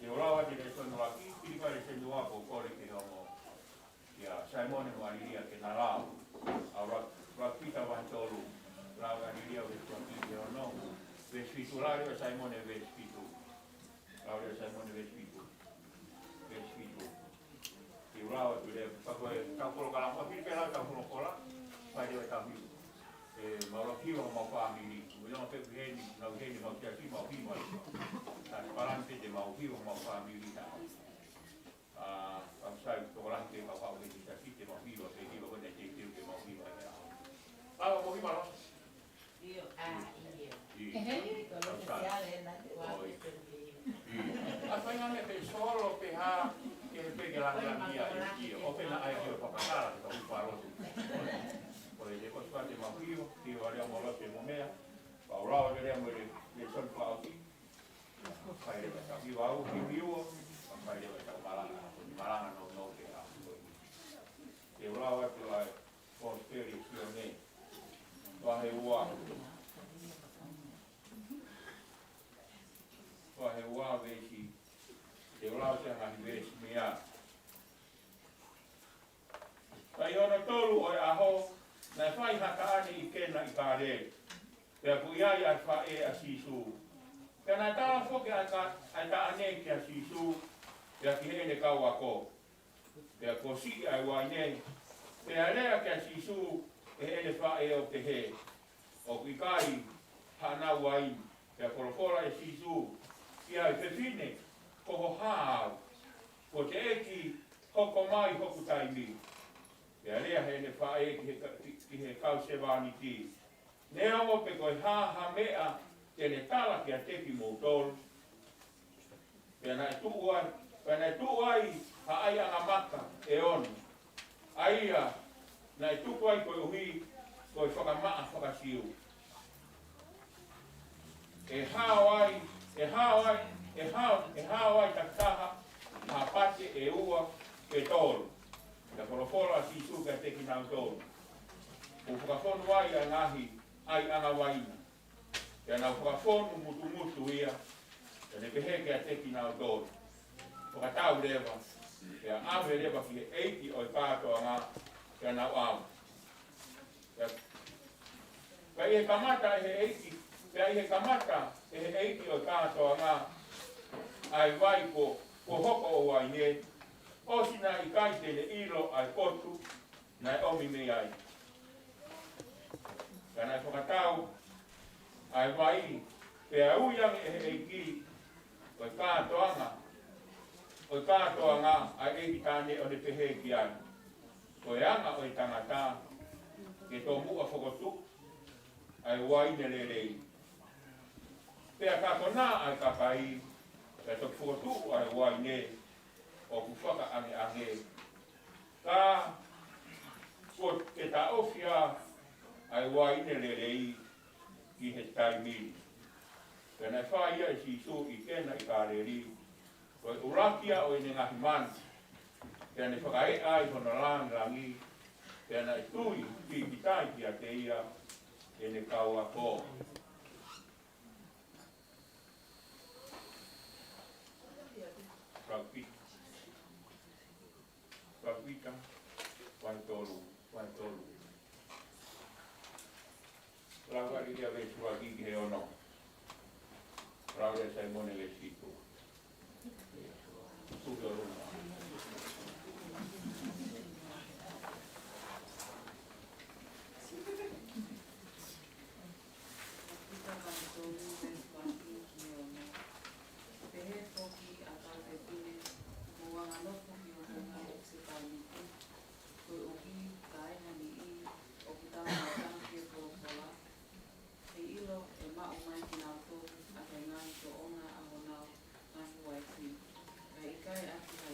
Ke ʻoua ʻe te lēsoni ʻuluaki, pili pē lēsoni ua ʻoku kole ki he ongo. ʻIa, Saimone mo ʻAlilia ke na lau. ʻA ʻuluaki, ʻuluaki Pita vahe tolu. Lau ʻe ʻAlilia veesi ʻuluaki ki he ono. Veesi fitu, lau ʻe Saimone veesi fitu. Lau ʻe Saimone veesi fitu. Veesi fitu. Ke u lau atu leva, ka ko e tau polokalama, pili pē lau tau polokalama. Fai leva tau hiva. ʻE, mau lava hiva homau fāmili. Mo ia ma pe heni, nau heni, mau siasi, mau hiva. Ka palani pē te mau hiva homau fāmili ta. ʻA, ʻa, sai, tokolahi ke mau haʻu he siasi, te mau hiva, ke hiva, ko ʻene teuteu ke mau hiva, ke lau. Lau, mau hiva, lau. ʻIo, ʻa, ʻio. ʻIo. He, he, ko lo ke siale na, ʻoku ʻi ai. ʻIo. ʻA, fai ngā meʻa pē solo, pē hā, ke pē ke langilangiʻia, ʻio. ʻO pē naʻa ʻai ke ʻo fakakala, ke tau falo. Ko e te ko sua te mau hiva, hiva lea mo lo te mo meʻa. Pau lau lea mo le, le son pau ki. Fai leva tau hiva au, hiva au. Fai leva tau malanga, ko ni malanga no, no, ke a. Ke lau atu ai, Kosipeli ʻa Sione. Vahe ua. Vahe ua veesi. Te u lau atu e ngaahi veesi meʻa. Pea ʻi hono tolu ʻo e ʻaho, naʻe fai ha taʻane ʻi Kena ʻi Kāleli. Pea ʻoku ʻi ai ʻa e faʻē ʻa Sīsū. Pea naʻe tala foki ʻa e ka-, ʻa e taʻane kia Sīsū, pea ki heʻene kau ako. Pea kuo siʻi ʻa e uaine, pea lea kia Sīsū ʻe heʻene faʻē ʻo pehē, ʻOku ʻikai haʻanau uaine. Pea folofola ʻe Sīsū ki ai, Fefine, ko ho hā au? Kuo teʻeki hoko mai hoku taimi. Pea lea heʻene faʻē ki he ka-, ki, ki he kau sevāniti, Neongo pe ko e hā ha meʻa te ne tala kiate kimoutolu. Pea naʻe tuʻu ai, pea naʻe tuʻu ai ha ʻaiʻanga maka ʻe ono, ʻa ia naʻe tuku ai koeʻuhi ko e fakamaʻa faka-Siu. ʻE hao ai, ʻe hao ai, ʻe hao, ʻe hao ai takitaha ha pate ʻe ua pe tolu. Pea folofola ʻa Sīsū kiate kinautolu, Kuo u fakafonu ai ʻa e ngaahi ʻaiʻanga uaina. Pea nau fakafonu mutumutu ia, pea ne pehē kiate kinautolu, Fakatau leva. Pea ʻave leva ki he ʻeiki ʻo e kātoanga, pea nau ʻave. Pea, pea ʻi he kamata ʻe he ʻeiki, pea ʻi he kamata ʻe he ʻeiki ʻo e kātoanga ʻa e vai kuo, kuo hoko ʻo uaine, ʻosi naʻe ʻikai te ne ʻilo ʻa e potu naʻe ʻomi mei ai. Ka naʻe fakatau ʻa e vai, pea ui ange ʻe he ʻeiki ʻo e kātoanga, ʻo e kātoanga ʻa e ʻeiki taʻane ʻo ne pehē ki ai, Ko e anga ʻo e tangata ke tomuʻa fokotuʻu ʻa e uaine lelei. Pea ka konā ʻa e kakai, pea toki fokotuʻu ʻa e uaine ʻoku fakaʻangeʻange. Ka kuo ke taʻofi ā ʻa e uaine lelei ki he taimi ni. Pea naʻe fai ia ʻe Sīsū ʻi Kena ʻi Kāleli, ko e ʻuluaki ia ʻo ʻene ngaahi manu. Pea ne fakaeʻa ai hono langilangi, pea naʻe tui pīkitai kiate ia ʻene kau ako. Fakafita. Fakafita. Vahe tolu. Vahe tolu. Lau ʻa ʻAlilia veesi ʻuluaki ki he ono. Lau ʻe Saimone veesi fitu. Tuku ʻo luna. Pita vahe tolu veesi ʻuluaki ki he ono. Pehē foki ʻa e kau fefine, Mou anganofo ki hoku ngaahi sevāniti, koeʻuhi ka ai ha niʻihi ʻoku tau maʻu ki he folofola, ʻe ʻilo ʻe maʻu mai kinautolu ʻaki e ngaahi tōʻonga ʻa honau ngaahi uaifi, kae ʻikai ʻaki ha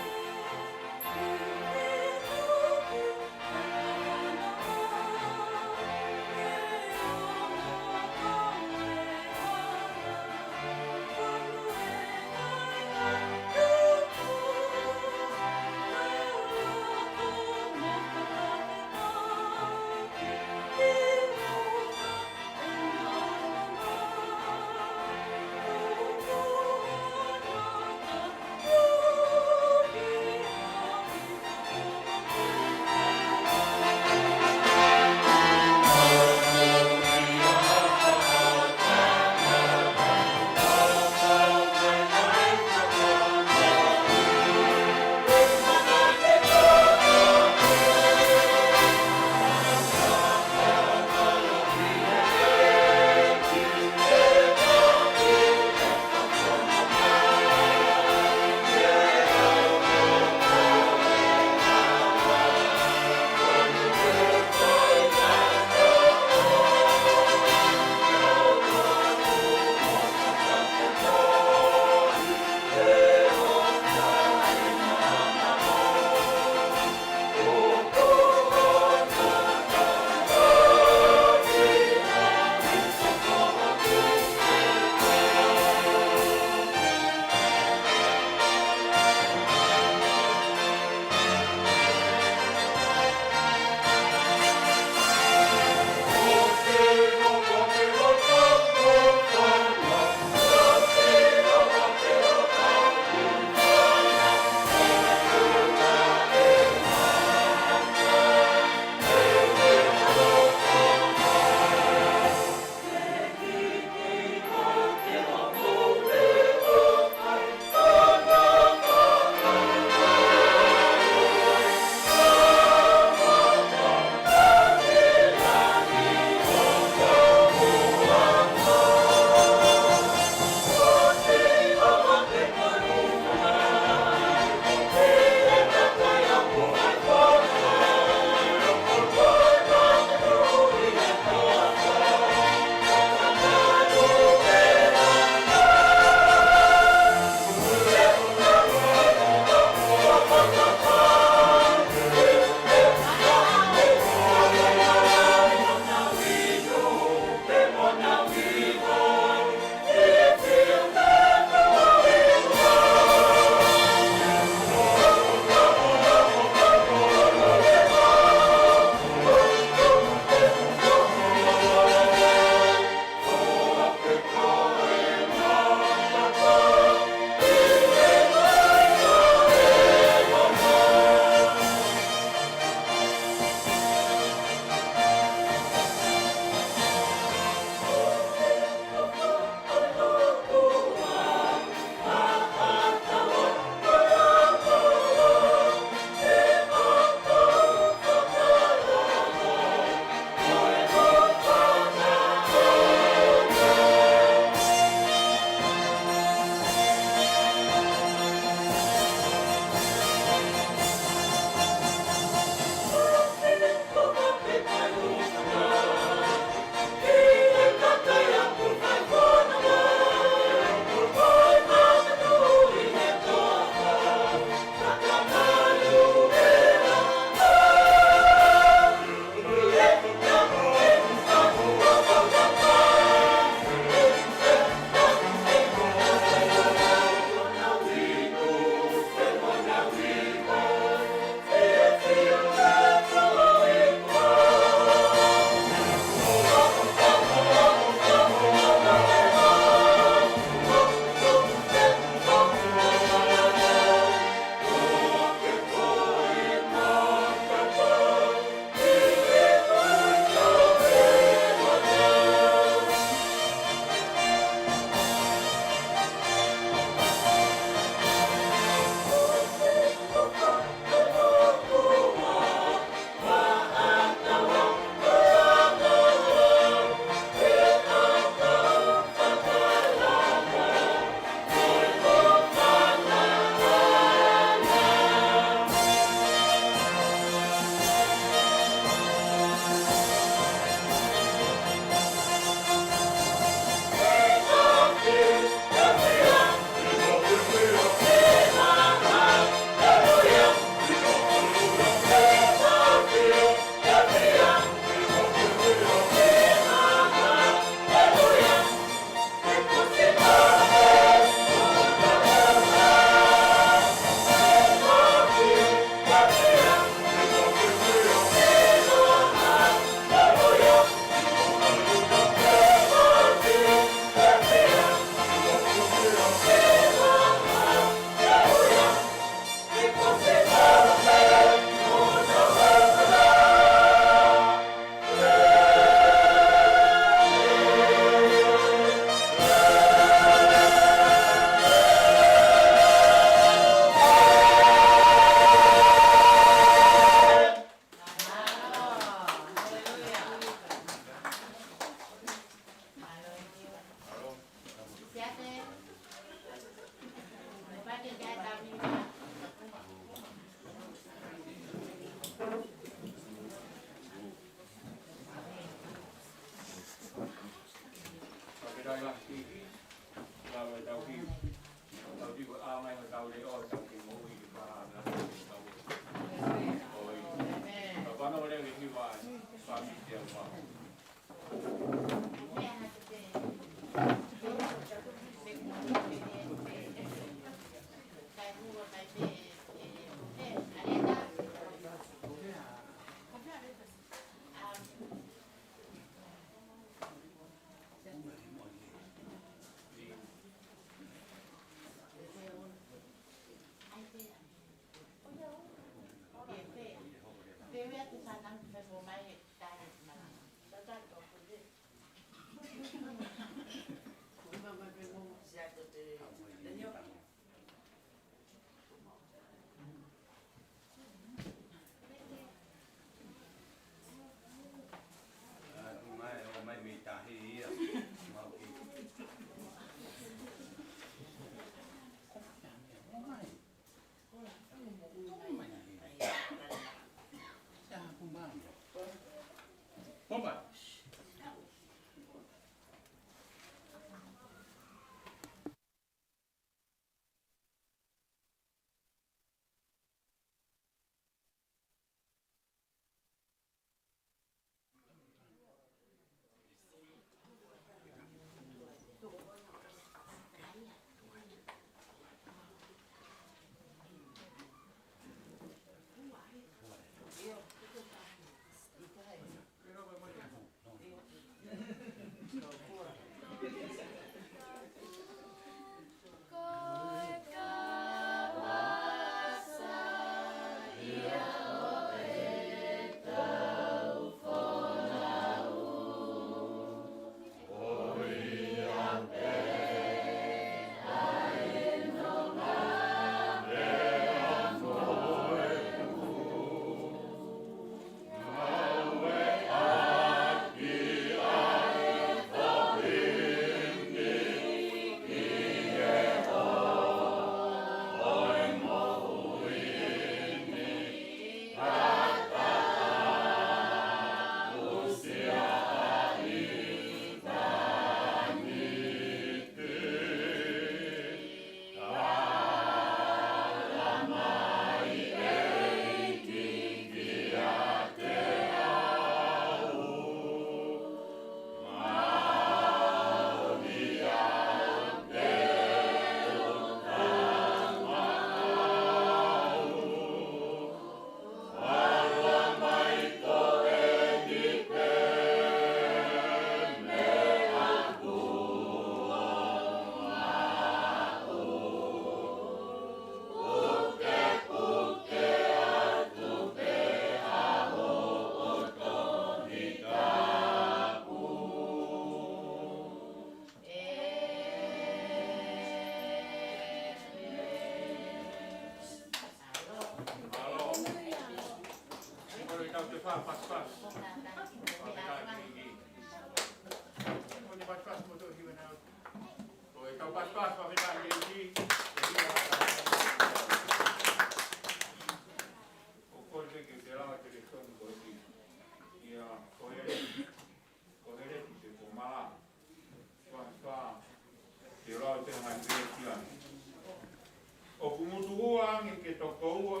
ʻOku ngutu ua ange ke toko ua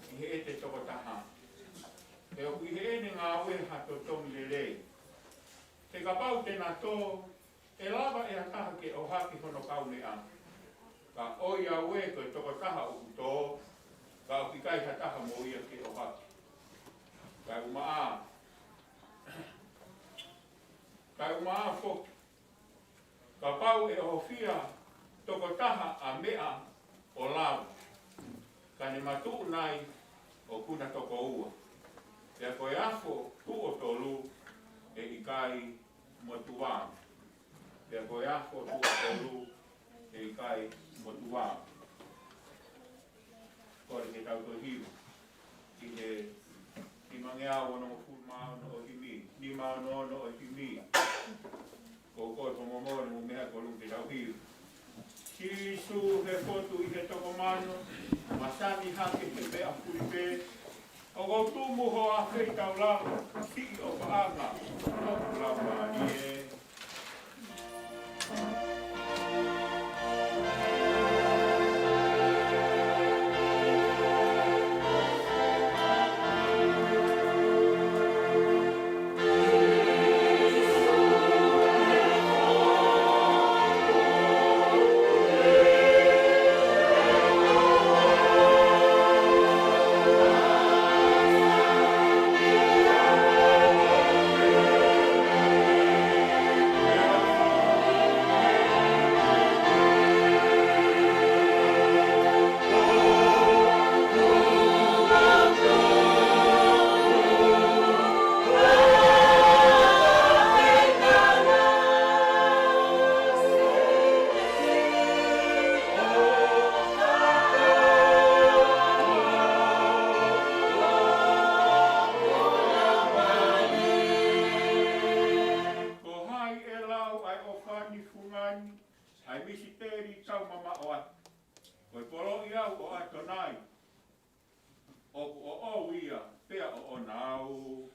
ʻi heʻete toko taha. He ʻoku ʻi heʻene ngāue ha totongi lelei. He kapau te na tō, ʻe lava ʻe ha taha ke ʻohake hono kaumeʻa. Ka ʻoiauē ko e toko taha ʻoku tō, ka ʻoku ʻikai ha taha mo ia ke ʻohake. Kae ʻumaʻā, kae ʻumaʻā foki, kapau ʻe ʻohofia toko taha ʻa meʻa ʻo lava, ka ne matuʻu nai ʻoku na toko ua. Pea ko e afo tuʻo tolu ʻe ʻikai motuʻa. Pea ko e afo tuʻo tolu ʻe ʻikai motuʻa. Kole ke tau toe hiva ʻi he nimangeau onongofulu mā ono ʻo e himi, nima ono ono ʻo e himi. Ko e kole ko momole mo meʻa ko lung ke tau hiva. Sīsū he potu ʻi he toko mano, masani hake he meʻa fuli pē, ʻoku ou tumu ho ʻafeitaulalo, siʻi ʻo paʻanga, ʻoku lau mālie. ʻOatu. Ko e poloʻi au ʻo ʻAtonai, ʻoku ʻoʻou ia, pea ʻoʻona au.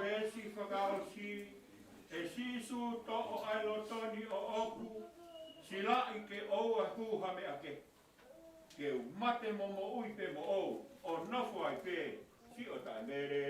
Veesi fakaʻosi, ʻE Sīsū, toʻo ʻa e loto ni ʻoʻoku, silaʻi ke ʻoua ʻe hū ha meʻa kehe. Ke u mate mo moʻui pē moʻou, ʻo nofo ai pē siʻo taʻemele.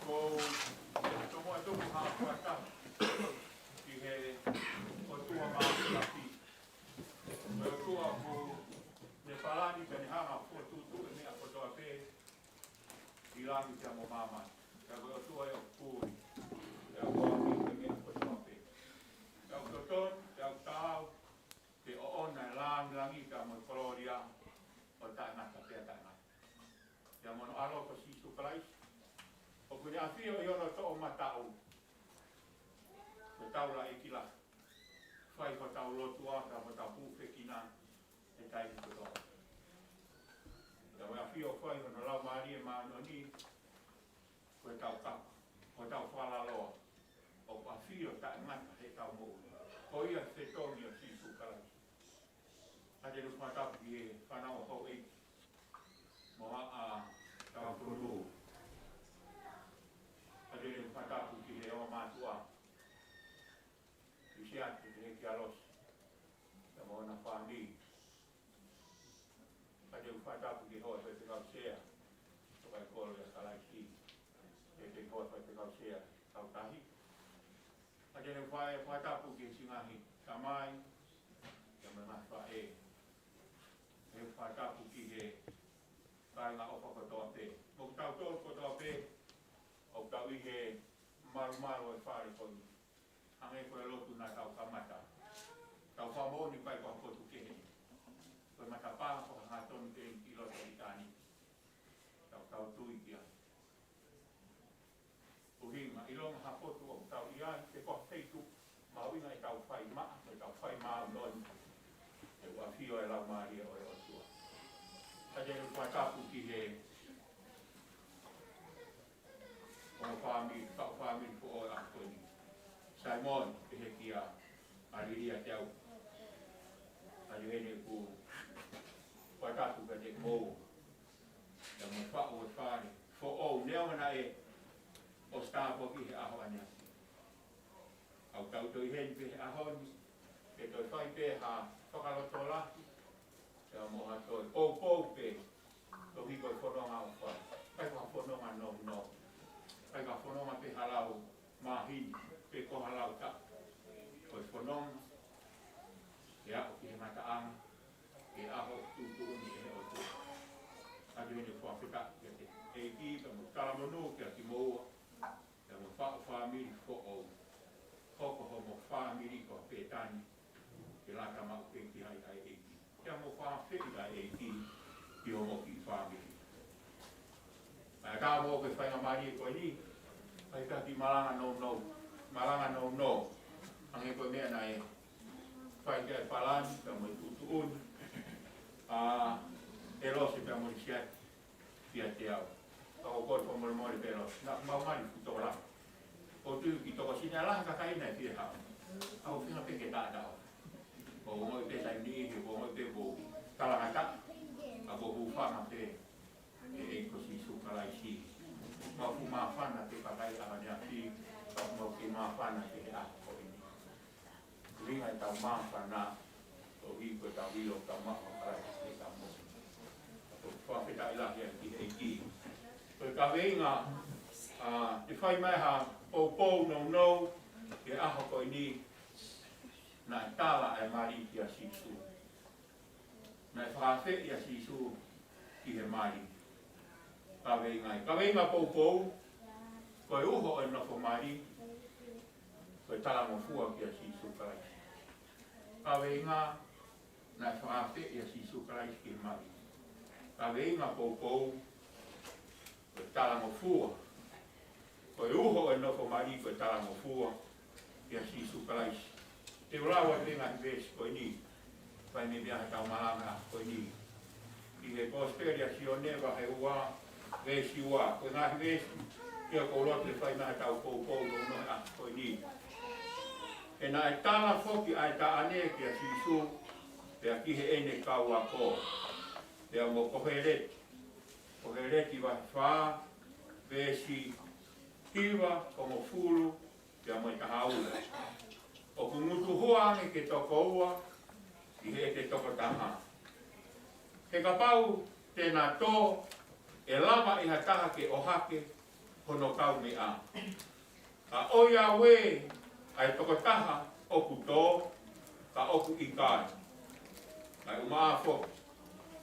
Ko e tomuʻa tuku ha fakatapu ki he ʻOtua Māfimafi. Ko e ʻOtua ʻoku ne palani pea ne hanga ʻo fokotuʻutuʻu e meʻa kotoa pē ʻi langi pea mo māmani. Pea ko e ʻOtua ia ʻoku puli, pea ʻoku ʻomi e meʻa kotoa pē. Pea ʻoku totonu, pea ʻoku taau ke ʻoʻona e langilangi pea mo e kolōlia ʻo taʻengata pea taʻengata. Pea mo hono ʻAlo ko Sīsū Kalaisi, ʻoku ne ʻafio ʻi hono toʻomataʻu, ko e taulaʻeiki lahi, fai hotau lotu ʻa hotau pūfekina he taimi kotoa. Pea mo e ʻafio fai hono Laumālie Māʻoniʻoni, ko e taukapa, ko e tau fakalaloa, ʻoku ʻafio taʻengata he tau moʻui. Ko ia fetongi ʻo Sīsū Kalaisi. ʻOatu ʻeku fakatapu ki he fānau ʻa houʻeiki mo haʻa tauhi fonua. ʻOatu ʻeku fakatapu ki he ongo mātuʻa, Lusiate Tehekialosi, pea mo hona fāmili. ʻOatu ʻeku fakatapu ki he hoa faifekau sea, tokaimakolo ʻia Kalaisi, pea ki he hoa faifekau sea Kautahi. ʻOatu ʻeku fai-, fakatapu ki he siʻi ngaahi tamai, pea mo e ngaahi faʻē. ʻEku fakatapu ki he kāinga ʻofa kotoa pē. Mo kitautolu kotoa pē, ʻoku tau ʻi he malumalu ʻo e fale ko eni. Hangē ko e lotu naʻa tau kamata. Tau fakamoʻoni ʻoku ʻikai ko ha potu kehe. Ko e matapā ko ha hangatonu pē ʻi loto ʻitāniti. Tau, tau tui ki ai. ʻUhinga, ʻilonga ha potu ʻoku tau ʻi ai, pe ko ha feituʻu, mahuʻinga ʻetau fai maʻa, mo ʻetau fai māʻoniʻoni, he ʻoku ʻafio e Laumālie ʻo e ʻOtua. ʻOatu ʻeku fakatapu ki he ongo fāmili, kau fāmili foʻou ʻa ko eni. Saimoni, pehē kia ʻAlilia Teau. ʻOatu ʻeku fakatapu kiate kimoua. Pea mo e faʻu ʻo e fale foʻou, neongo naʻe ʻosi tāpuakiʻi he ʻaho ʻaneafi. ʻOku tau toe ʻi heni pē he ʻaho ni, ke toe fai pē ha fakalotolahi, pea mo ha toe poupou pē, toki ko e fononga ʻoku fai. ʻIkai ko ha fononga nounou. ʻIkai ko ha fononga pe ha lau māhina, pe ko ha lau taʻu. Ko e fononga ke aʻu ki he ngataʻanga, ke ʻaho tuʻutuʻuni ʻe he ʻOtua. ʻOatu ʻeku fakafetaʻi kiate ʻEiki, pea mo e talamonū kiate kimoua, pea mo e faʻu fāmili foʻou. Hoko homo fāmili ko Pētani, ke lata maʻu pē ki ai ʻa e ʻEiki. Pea mo e fakafetaʻi ʻa e ʻEiki, ki hoʻomo kiʻi fāmili. Pea ka mou ke fai ha mali ko eni, fai ka ki malanga nounou, malanga nounou. Hangē ko e meʻa naʻe fai ki ai e palani, pea mo e tuʻutuʻuni ʻa ʻElosi pea mo Lisiate kiate au. Ka ko e fakamolemole pē ʻElosi, naʻa mau mali fuʻu tokolahi. ʻO tui ki tokosiʻi, naʻe lahi e kakai naʻe fie haʻu. ʻOku ou feinga pē ke taʻataʻa. ʻOku ou ongoʻi pē taimi ni, he ʻoku ou ongoʻi pē ʻoku ou talangataʻa. Ka ʻoku ou hūfanga pē ʻi he ʻEiki ko Sīsū Kalaisi. Mau fuʻu māfana pē kakai ʻaho ni ʻapi, ka mau kei māfana pē he ʻaho ko eni. Ringa ʻetau māfana, ʻo hiko ʻetau ʻilo ʻoku tau maʻu ʻa Kalaisi ʻi heʻetau moʻui. Ko e fakafetaʻi lahi atu ki he ʻEiki. Ko e kaveinga, ā, te fai mai ha poupou nounou ki he ʻaho ko eni, naʻe tala e mali kia Sīsū. Naʻe fakaafeʻi ʻa Sīsū ki he mali. Kaveinga, kaveinga poupou, ko e uho ʻo e nofo mali, ko e talangofua kia Sīsū Kalaisi. Kaveinga, naʻe fakaafeʻi ʻa Sīsū Kalaisi ki he mali. Kaveinga poupou, ko e talangofua. Ko e uho ʻo e nofo mali ko e talangofua kia Sīsū Kalaisi. Te u lau atu e ngaahi veesi ko eni, fai mei ai ʻetau malanga ko eni. ʻI he Kosipeli ʻa Sione vahe ua, veesi ua. Ko e ngaahi veesi ia ʻoku ou loto ke fai mei ai ʻetau poupou nounou he ʻaho ko eni. He naʻe tala foki ʻa e taʻane kia Sīsū, pea ki heʻene kau ako. Pea mo Koheleti, Koheleti vahe fā, veesi hiva, hongofulu, pea mo e taha ua. ʻOku ngutuhua ange ke toko ua, ʻi heʻete toko taha. He kapau te na tō, ʻe lava ʻe ha taha ke ʻohake hono kaumeʻa. Ka ʻoiauē ʻa e toko taha ʻoku tō, ka ʻoku ʻikai. Kae ʻumaʻā foki,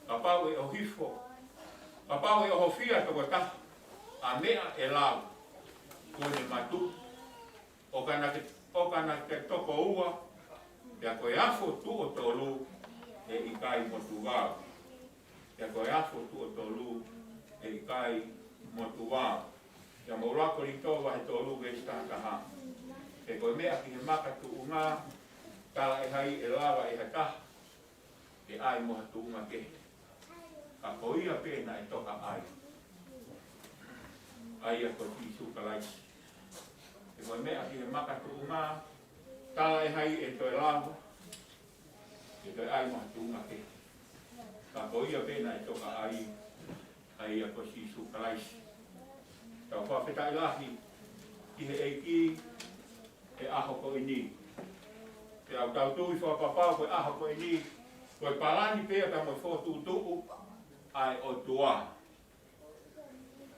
kapau ʻe ʻohifo, kapau ʻe ʻohofia toko taha ʻa e meʻa ʻe lau, kuo ne matuʻu, ʻo ka na ke, ʻo ka na ke toko ua, pea ko e afo tuʻo tolu ʻe ʻikai motuʻa. Pea ko e afo tuʻo tolu ʻe ʻikai motuʻa. Pea mo ʻUluaki Kolinitō vahe tolu veesi taha taha. He ko e meʻa ki he makatuʻunga, talaʻehai ʻe lava ʻe ha taha ke ʻai mo ha tuʻunga kehe. Ka ko ia pē naʻe toka ʻai, ʻa ia ko Sīsū Kalaisi. He ko e meʻa ki he makatuʻunga, talaʻehai ʻe toe lava ke toe ʻai mo ha tuʻunga kehe. Ka ko ia pē naʻe toka ʻai, ʻa ia ko Sīsū Kalaisi. Tau fakafetaʻi lahi ki he ʻEiki he ʻaho ko eni. Pea ʻoku tau tui fakapapau ko e ʻaho ko eni, ko e palani pē ia pea mo e fokotuʻutuʻu ʻa e ʻOtua.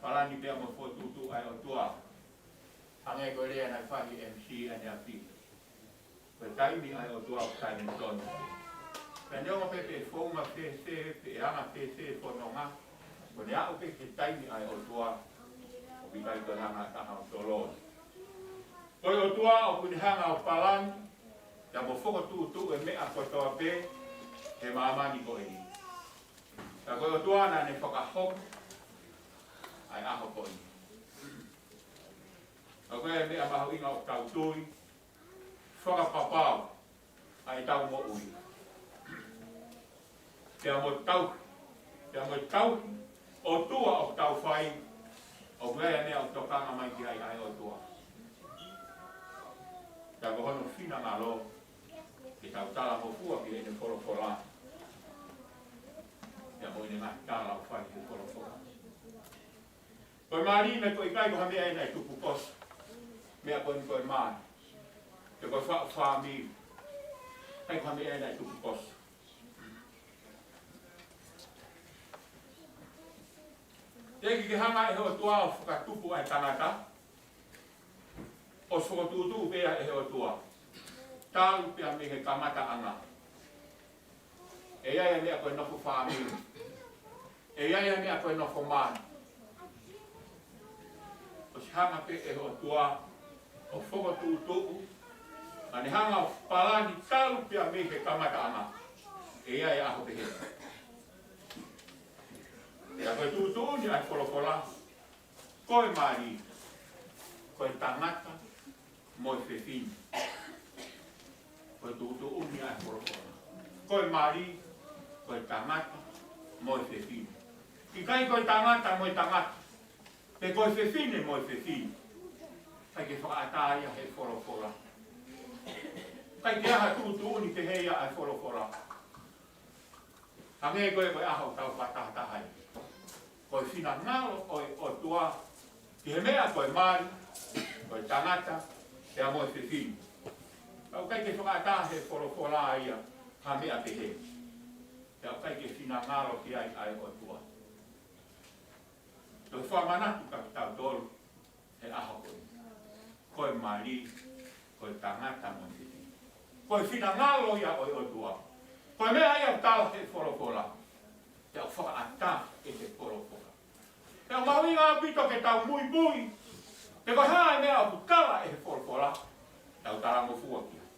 Palani pē ia mo e fokotuʻutuʻu ʻa e ʻOtua. Hangē ko e lea naʻe fai ʻe he M C ʻaneafi. Ko e taimi ʻa e ʻOtua ko e taimi tonu. Pea neongo pē pe founga fēfē, pe anga fēfē e fononga, ko ʻene aʻu pē ki he taimi ʻa e ʻOtua, ʻoku ʻikai ko e langa taha ʻo toloi. Ko e ʻOtua ʻoku ne hanga ʻo palani, pea mo fokotuʻutuʻu e meʻa kotoa pē he māmani ko eni. Pea ko e ʻOtua naʻa ne fakahoko ʻa e ʻaho ko eni. Pea ko e meʻa mahuʻinga ʻoku tau tui, fakapapau ʻa ʻetau moʻui. Pea mo tau, pea mo tau, ʻOtua ʻoku tau fai, ʻoku ʻi ai e meʻa ʻoku tokanga mai ki ai ʻa e ʻOtua. Pea ko hono finangalo, ke tau talangofua ki heʻene folofola. Pea mo ʻene ngaahi tala ʻoku fai he folofola. Ko e mali naʻe ʻikai ko ha meʻa ia naʻe tupu kosi. Meʻa ko eni ko e mali. Pe ko e fa-, fāmili. ʻIkai ko ha meʻa ia naʻe tupu kosi. Teʻeki ke hanga ʻe he ʻOtua ʻo fakatupu ʻa e tangata. ʻOsi fokotuʻutuʻu pē ia ʻe he ʻOtua. Talu pē ia mei he kamataʻanga. ʻE ʻi ai e meʻa ko e nofo fāmili. ʻE ʻi ai e meʻa ko e nofo mali. ʻOsi hanga pē ʻe he ʻOtua ʻo fokotuʻutuʻu. Naʻa ne hanga ʻo palani talu pē ia mei he kamataʻanga. ʻE ʻi ai e ʻaho pehē. Pea ko e tuʻutuʻuni ʻa e folofola, ko e mali, ko e tangata mo e fefine. Ko e tuʻutuʻuni ʻa e folofola, ko e mali, ko e tangata mo e fefine. ʻIkai ko e tangata mo e tangata, pe ko e fefine mo e fefine. ʻIkai ke fakaʻatā ia he folofola. ʻIkai ke ʻi ai ha tuʻutuʻuni pehē ia ʻa e folofola. Hangē ko e, ko e ʻaho ʻoku tau fakatahataha ai. Ko e finangalo ʻo e ʻOtua ki he meʻa ko e mali, ko e tangata, pea mo e fefine. Ka ʻoku ʻikai ke fakaʻatā he folofola ia ha meʻa pehē. Pea ʻoku ʻikai ke finangalo ki ai ʻa e ʻOtua. Toe fakamanatu kia kitautolu he ʻaho ko eni. Ko e mali, ko e tangata mo e fefine. Ko e finangalo ia ʻo e ʻOtua. Ko e meʻa ia ʻoku tala he folofola, pea ʻoku fakaʻatā ʻe he folofola. Pea ʻoku mahuʻinga ʻaupito ke tau muimui, pe ko e hā e meʻa ʻoku tala ʻe he folofola, tau talangofua ki ai.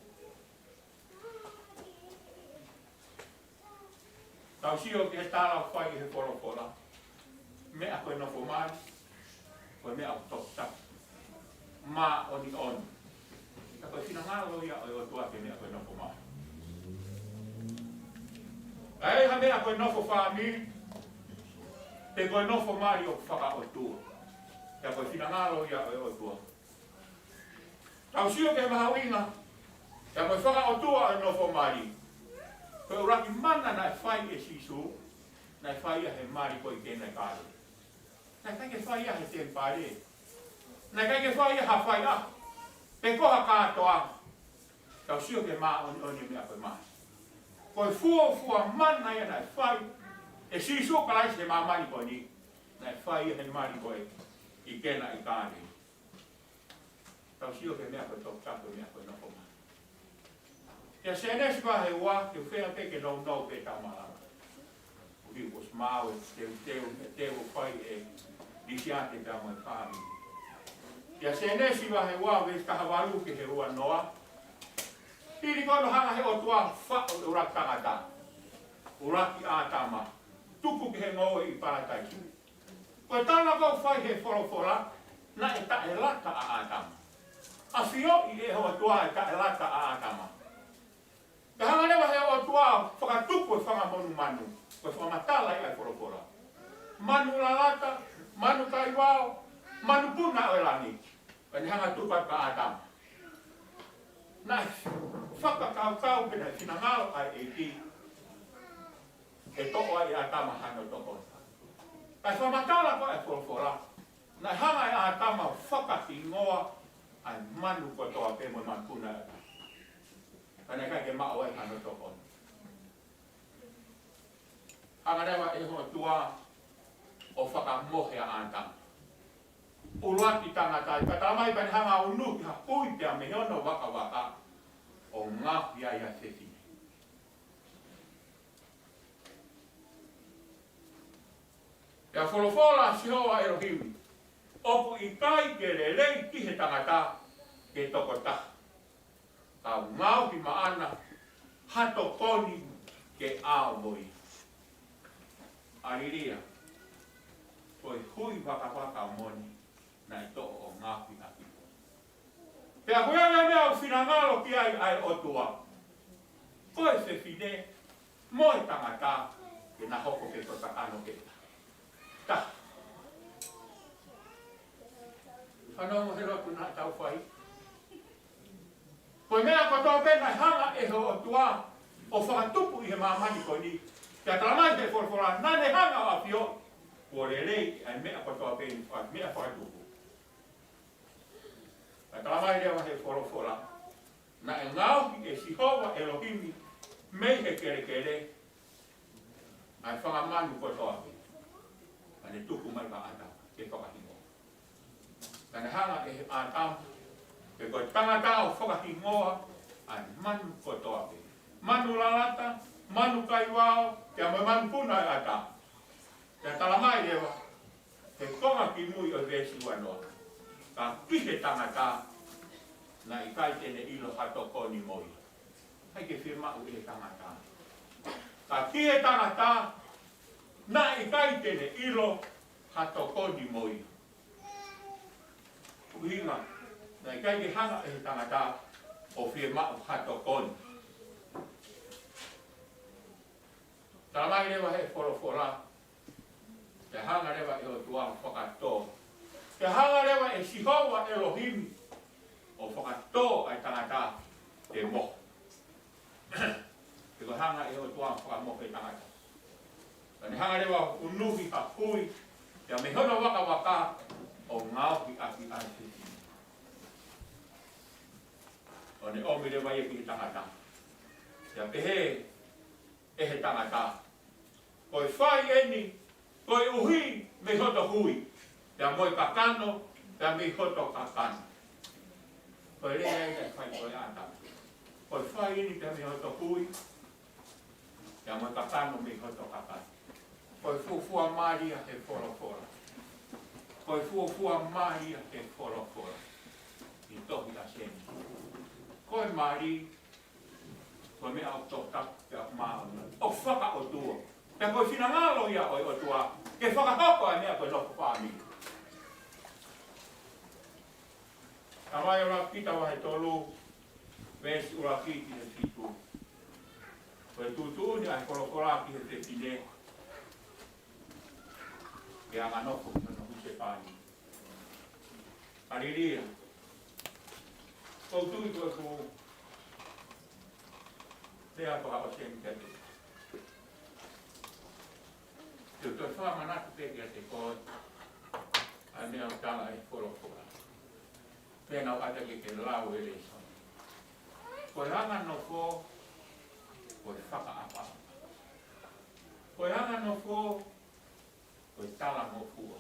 Tau sio ki he tala ʻoku fai ʻe he folofola. Meʻa ko e nofo mali, ko e meʻa ʻoku toputapu, māʻoniʻoni. Ka ko e finangalo ia ʻo e ʻOtua ki he meʻa ko e nofo mali. ʻIkai ha meʻa ko e nofo fāmili, pe ko e nofo mali ʻoku fakaʻotua. Ka ko e finangalo ia ʻo e ʻOtua. Tau sio ki he mahuʻinga, pea mo e fakaʻotua ʻo e nofo mali. Ko e ʻuluaki mana naʻe fai ʻe Sīsū, naʻe fai ia he mali ko ē ʻi Kena ʻi Kāleli. Naʻe ʻikai ke fai ia he temipale. Naʻe ʻikai ke fai ia ha faiʻaho, pe ko ha kātoanga. Tau sio ki he māʻoniʻoni e meʻa ko e mali. Ko e fuofua mana ia naʻe fai ʻe Sīsū Kalaisi he māmani ko eni, naʻe fai ia he mali ko ē ʻi Kena ʻi Kāleli. Tau sio ki he meʻa ko e toputapu, meʻa ko e nofo mali. ʻIa Sēnesi vahe ua, ke u feinga pē ke nounou pē ʻetau malanga. ʻOku ʻosi maau e teuteu, e teu ʻoku fai ʻe Lisiate pea mo e fāmili. ʻIa Sēnesi vahe ua, veesi taha valu ki he ua noa. Hili ko ē hono hanga ʻe he ʻOtua ʻo faʻu e ʻuluaki tangata, ʻuluaki ʻĀtama, tuku ki he ngoue ʻi Palataisi. Ko e tala ʻoku fai he folofola, naʻe taʻelata ʻa ʻĀtama. ʻAfioʻi ʻe he ʻOtua e taʻelata ʻa ʻĀtama. Pea hanga leva ʻe he ʻOtua ʻo fakatupu e fanga monumanu, ko e fakamatala ia ʻa e folofola. Manu lalata, manu kaivao, manupuna ʻo e langi. Pea ne hanga ʻo tuku atu kia ʻĀtama. Naʻe fakakaukau pe naʻe finangalo ʻa e ʻEiki ke toʻo ai ʻe ʻĀtama hano tokoni. Kae fakamatala ko ē ʻa e folofola, naʻe hanga ʻe ʻĀtama ʻo fakahingoa ʻa e manu kotoa pē mo e manupuna ʻo e langi. Ka naʻe ʻikai ke maʻu ai hano tokoni. Hanga leva ʻe he ʻOtua ʻo fakamohe ʻa ʻĀtama. ʻUluaki tangata, ka talamai pea ne hanga ʻo unuhi ha hui pea mei hono vakavaka ʻo ngaohi ai ʻa e fefine. Pea folofola ʻa Sihova ʻElohimi, ʻoku ʻikai ke lelei ki he tangata ke toko taha. Ka u ngaohi maʻana ha tokoni ke ʻao mo ia. ʻAlilia, ko e hui vakavaka moʻoni naʻe toʻo ʻo ngaohi ʻaki. Pea ko ia e meʻa ʻoku finangalo ki ai ʻa e ʻOtua. Ko e fefine mo e tangata, ke na hoko ke ko e kakano ke taha. Fanongo he lotu naʻa tau fai. Ko e meʻa kotoa pē naʻe hanga ʻe he ʻOtua ʻo fakatupu ʻi he māmani ko eni. Pea talamai ʻe he folofola, naʻa ne hanga ʻo ʻafioʻi kuo lelei ʻa e meʻa kotoa pē, ʻa e meʻa fakatupu. Pea talamai leva ʻe he folofola, naʻe ngaohi ʻe Sihova ʻElohimi mei he kelekele ʻa e fanga manu kotoa pē, pea ne tuku mai kia ʻĀtama ke fakahingoa. Pea ne hanga ʻe ʻĀtama pe ko e tangata ʻo fakahingoa ʻa e manu kotoa pē. Manu lalata, manu kaivao, pea mo e manupuna ʻo e ʻatā. Pea talamai leva he konga kimui ʻo e veesi ua noa, ka ki he tangata, naʻe ʻikai te ne ʻilo ha tokoni mo ia. ʻIkai ke fiemaʻu ʻe he tangata. Ka ki he tangata, Naʻe ʻikai te ne ʻilo ha tokoni mo ia. Ko e ʻuhinga, naʻe ʻikai ke hanga ʻe he tangata ʻo fiemaʻu ha tokoni. Talamai leva ʻe he folofola, ke hanga leva ʻe he ʻOtua ʻo fakatō. Ke hanga leva ʻe Sihova ʻElohimi ʻo fakatō ʻa e tangata ke mohe. He ko e hanga ʻe he ʻOtua ʻo fakamohe e tangata. Ka ne hanga leva ʻo unuhi ha hui, pea mei hono vakavaka ʻo ngaohi ʻaki ʻa e fefine. ʻO ne ʻomi leva ia ki he tangata. Pea pehē ʻe he tangata, ko e fai eni, koeʻuhi mei hoto hui, pea mo e kakano, pea mei hoto kakano. Ko e lea ia naʻe fai ko ē ʻe ʻĀtama. Ko e fai eni pea mei hoto hui, pea mo e kakano mei hoto kakano. Ko e fuofua mali ia he folofola. Ko e fuofua mali ia he folofola. ʻI he tohi ʻa Sēnesi. Ko e mali, ko e meʻa ʻoku tōtaki pea ʻoku māʻoniʻoni. ʻOku fakaʻotua. Pea ko e finangalo ia ʻo e ʻOtua ke fakahoko ʻa e meʻa ko e nofo fāmili. Talamai ʻe ʻUluaki Pita vahe tolu, veesi ʻuluaki ki he fitu. Ko e tuʻutuʻuni ʻa e folofola ki he fefine, ke anganofo ki hono husepāniti. Haleluia. ʻOku ou tui ko ʻeku lea fakaʻosi eni kiate koe. Te u toe fakamanatu pē kiate koe ʻa e meʻa ʻoku tala ʻe he folofola. Pea naʻa ʻoku ʻata ke ke lau e lēsoni. Ko e anganofo, ko e fakaʻapaʻapa. Ko e anganofo, ko e talangofua.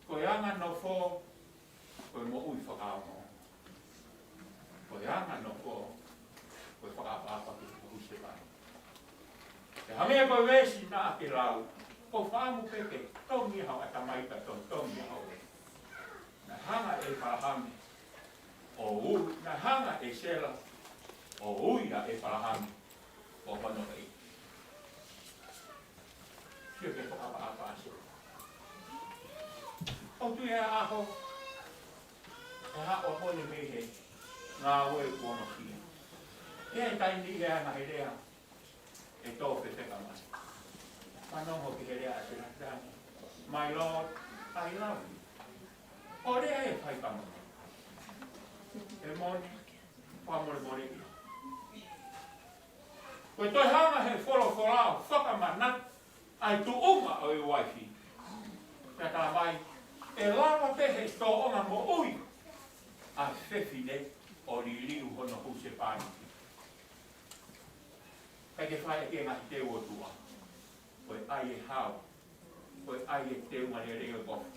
Ko e anganofo, ko e moʻui fakaongo. Ko e anganofo, ko e fakaʻapaʻapa ki he husepāniti. Pea hangē ko e veesi naʻa ke lau, ʻoku ou fakaʻamu pē ke tongi hao ʻatamai pea tongi hao ʻea. Naʻe hanga ʻe ʻĒpalahame ʻo ui, naʻe hanga ʻe Sela ʻo ui ʻa ʻĒpalahame ko hono ʻeiki. Sio ki he fakaʻapaʻapa ʻa Sela. ʻOku ou tui ʻe ʻaho, ʻe haʻu ʻa Mōsese mei he ngāue kuo ʻosi. ʻI he taimi ʻe anga he lea, ʻe tō fefeka mai. Fanongo ki he lea ʻa Sela. My Lord, I love you. ʻO lea ʻe fai kama. ʻE moʻoni, fakamolemole ia. Ko e toe hanga he folofola ʻo fakamanatu ʻa e tuʻunga ʻo e uaifi. Pea talamai, ʻe lava pē he tōʻonga moʻui ʻa e fefine ʻo liliu hono husepāniti. ʻIkai ke fai ʻaki e ngaahi teu ʻo e ʻOtua. Ko e ʻai e hao. Ko e ʻai e teunga lelei ʻo e kofu.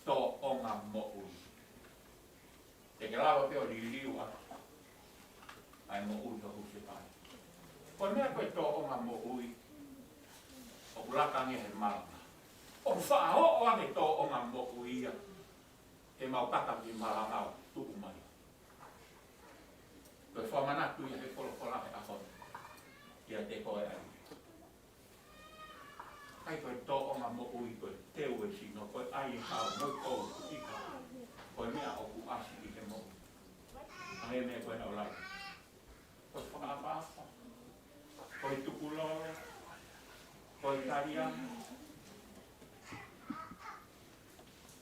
Tōʻonga moʻui. Te ke lava pē ʻo liliu ʻa, ʻa e moʻui ʻo e husepāniti. Ko e meʻa ko e tōʻonga moʻui, ʻoku laka ange he malanga. ʻOku faʻa ʻoange tōʻonga moʻui ia, he mau kata ki malanga ʻo tuʻu mai. Ko e fakamanatu ia he folofola he ʻaho ni kiate koe ʻa ia. ʻIkai ko e tōʻonga moʻui ko e teu e sino, ko e ʻai e hao, mo e kou ika. Ko e meʻa ʻoku ʻasi ʻi he moʻui. Hangē ko e meʻa ko ē naʻa ku lau. Ko e fakaʻapaʻapa. Ko e tukulolo. Ko e taliana.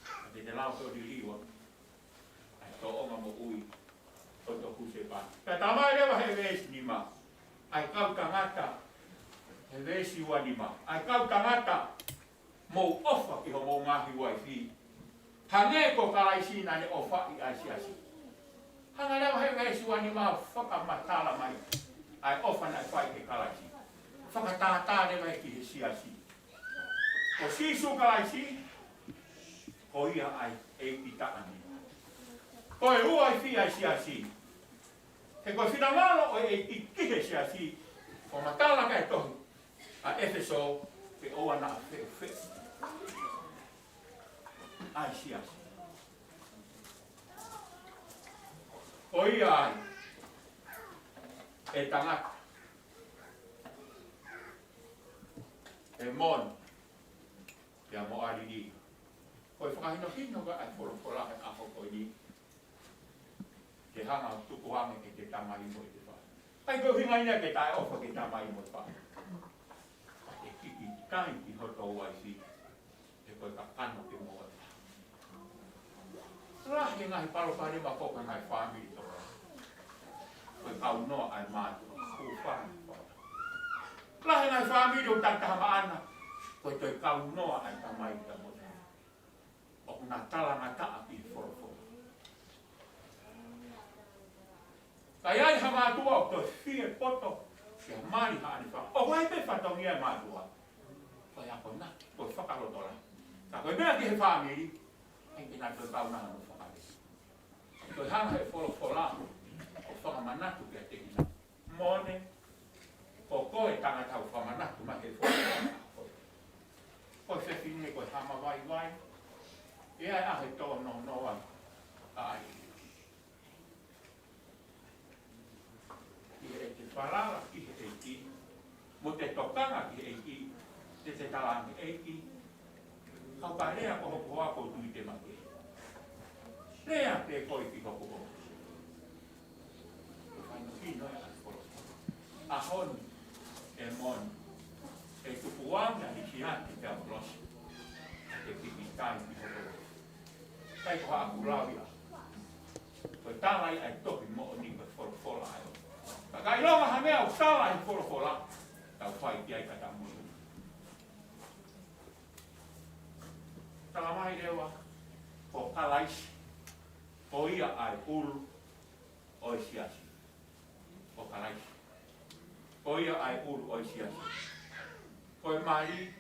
Ka te te lau ko e liliu ʻa e tōʻonga moʻui ʻo e husepāniti. Pea talamai leva he veesi nima, ʻa e kau tangata, he veesi ua nima, ʻa e kau tangata, mou ʻofa ki homou ngaahi uaifi, hangē ko Kalaisi naʻa ne ʻofaʻi ʻa e siasi. Hanga leva he veesi ua nima ʻo fakamatala mai ʻa e ʻofa naʻe fai ʻe Kalaisi. Fakatātā leva ki he siasi. Ko Sīsū Kalaisi, ko ia ʻa e ʻeiki taʻane. Ko e uaifi ʻa e siasi. He ko e finangalo ʻo e ʻEiki ki he siasi, ʻoku matala ʻaki e tohi ʻa ʻEfesō, ke ʻoua naʻa feʻufeʻu ʻa e siasi. Ko ia ai, ʻe tangata, ʻEmoni, pea mo ʻAlili. Ko e fakahinohino ʻa e folofola he ʻaho ko eni, ke hanga ʻo tukuange ʻete tamai mo ʻete faʻē. ʻA ia ko e ʻuhinga ia ke taʻeʻofa ki he tamai mo e faʻē. Ke kiʻi kai ki hoto uaifi, he ko e kakano ke mo e. Lahi e ngaahi palopalema ʻoku ʻi he ngaahi fāmili tokolahi. Ko e kaunoa ʻa e mātuʻa, hūfanga. Lahi e ngaahi fāmili ʻoku takitaha maʻana, ko e toe kaunoa ʻa e tamai pea mo e faʻē. ʻOku na talangataʻa ki he folofola. Ka ʻi ai ha mātuʻa ʻoku toe fie poto ke mali haʻane faʻē. ʻOku ʻi ai pē fatongia e mātuʻa. Ko e akonaki, ko e fakalotolahi. Ka ko e meʻa ki he fāmili, ʻikai ke na toe kaunoa hano fakalotolahi. Ko e hanga he folofola ʻo fakamanatu kiate kinautolu. Moʻoni, ko koe tangata ʻoku fakamanatu mai he folofola. Ko e fefine ko e hā mo e vaivai. ʻE ʻi ai e ʻaho ʻe tōnounou ai. ʻAi. Ki heʻete falala ki he ʻEiki, mo ʻete tokanga ki he ʻEiki, te te talaange ʻEiki, kapau ʻe lea ko hoku hoa ʻoku ou tui te make. Lea pē koe ki hoku hoa. Ko e fakahinohino ia ʻa e folofola. ʻAho ni, ʻEmoni, ʻe tukuange ʻa Lisiate pea mo Losi, ʻa e kiʻi kai ki hoku hoa. ʻIkai ko haʻaku lau ia. Ko e tala ia ʻa e tohi moʻoni, ko e folofola ʻa e ʻOtua. Ka ʻikai ʻilonga ha meʻa ʻoku tala ʻe he folofola, tau fai ki ai ka tau moʻui. Tala mai leva, ko Kalaisi, ko ia ʻa e ʻulu ʻo e siasi. Ko Kalaisi, ko ia ʻa e ʻulu ʻo e siasi. Ko e mali,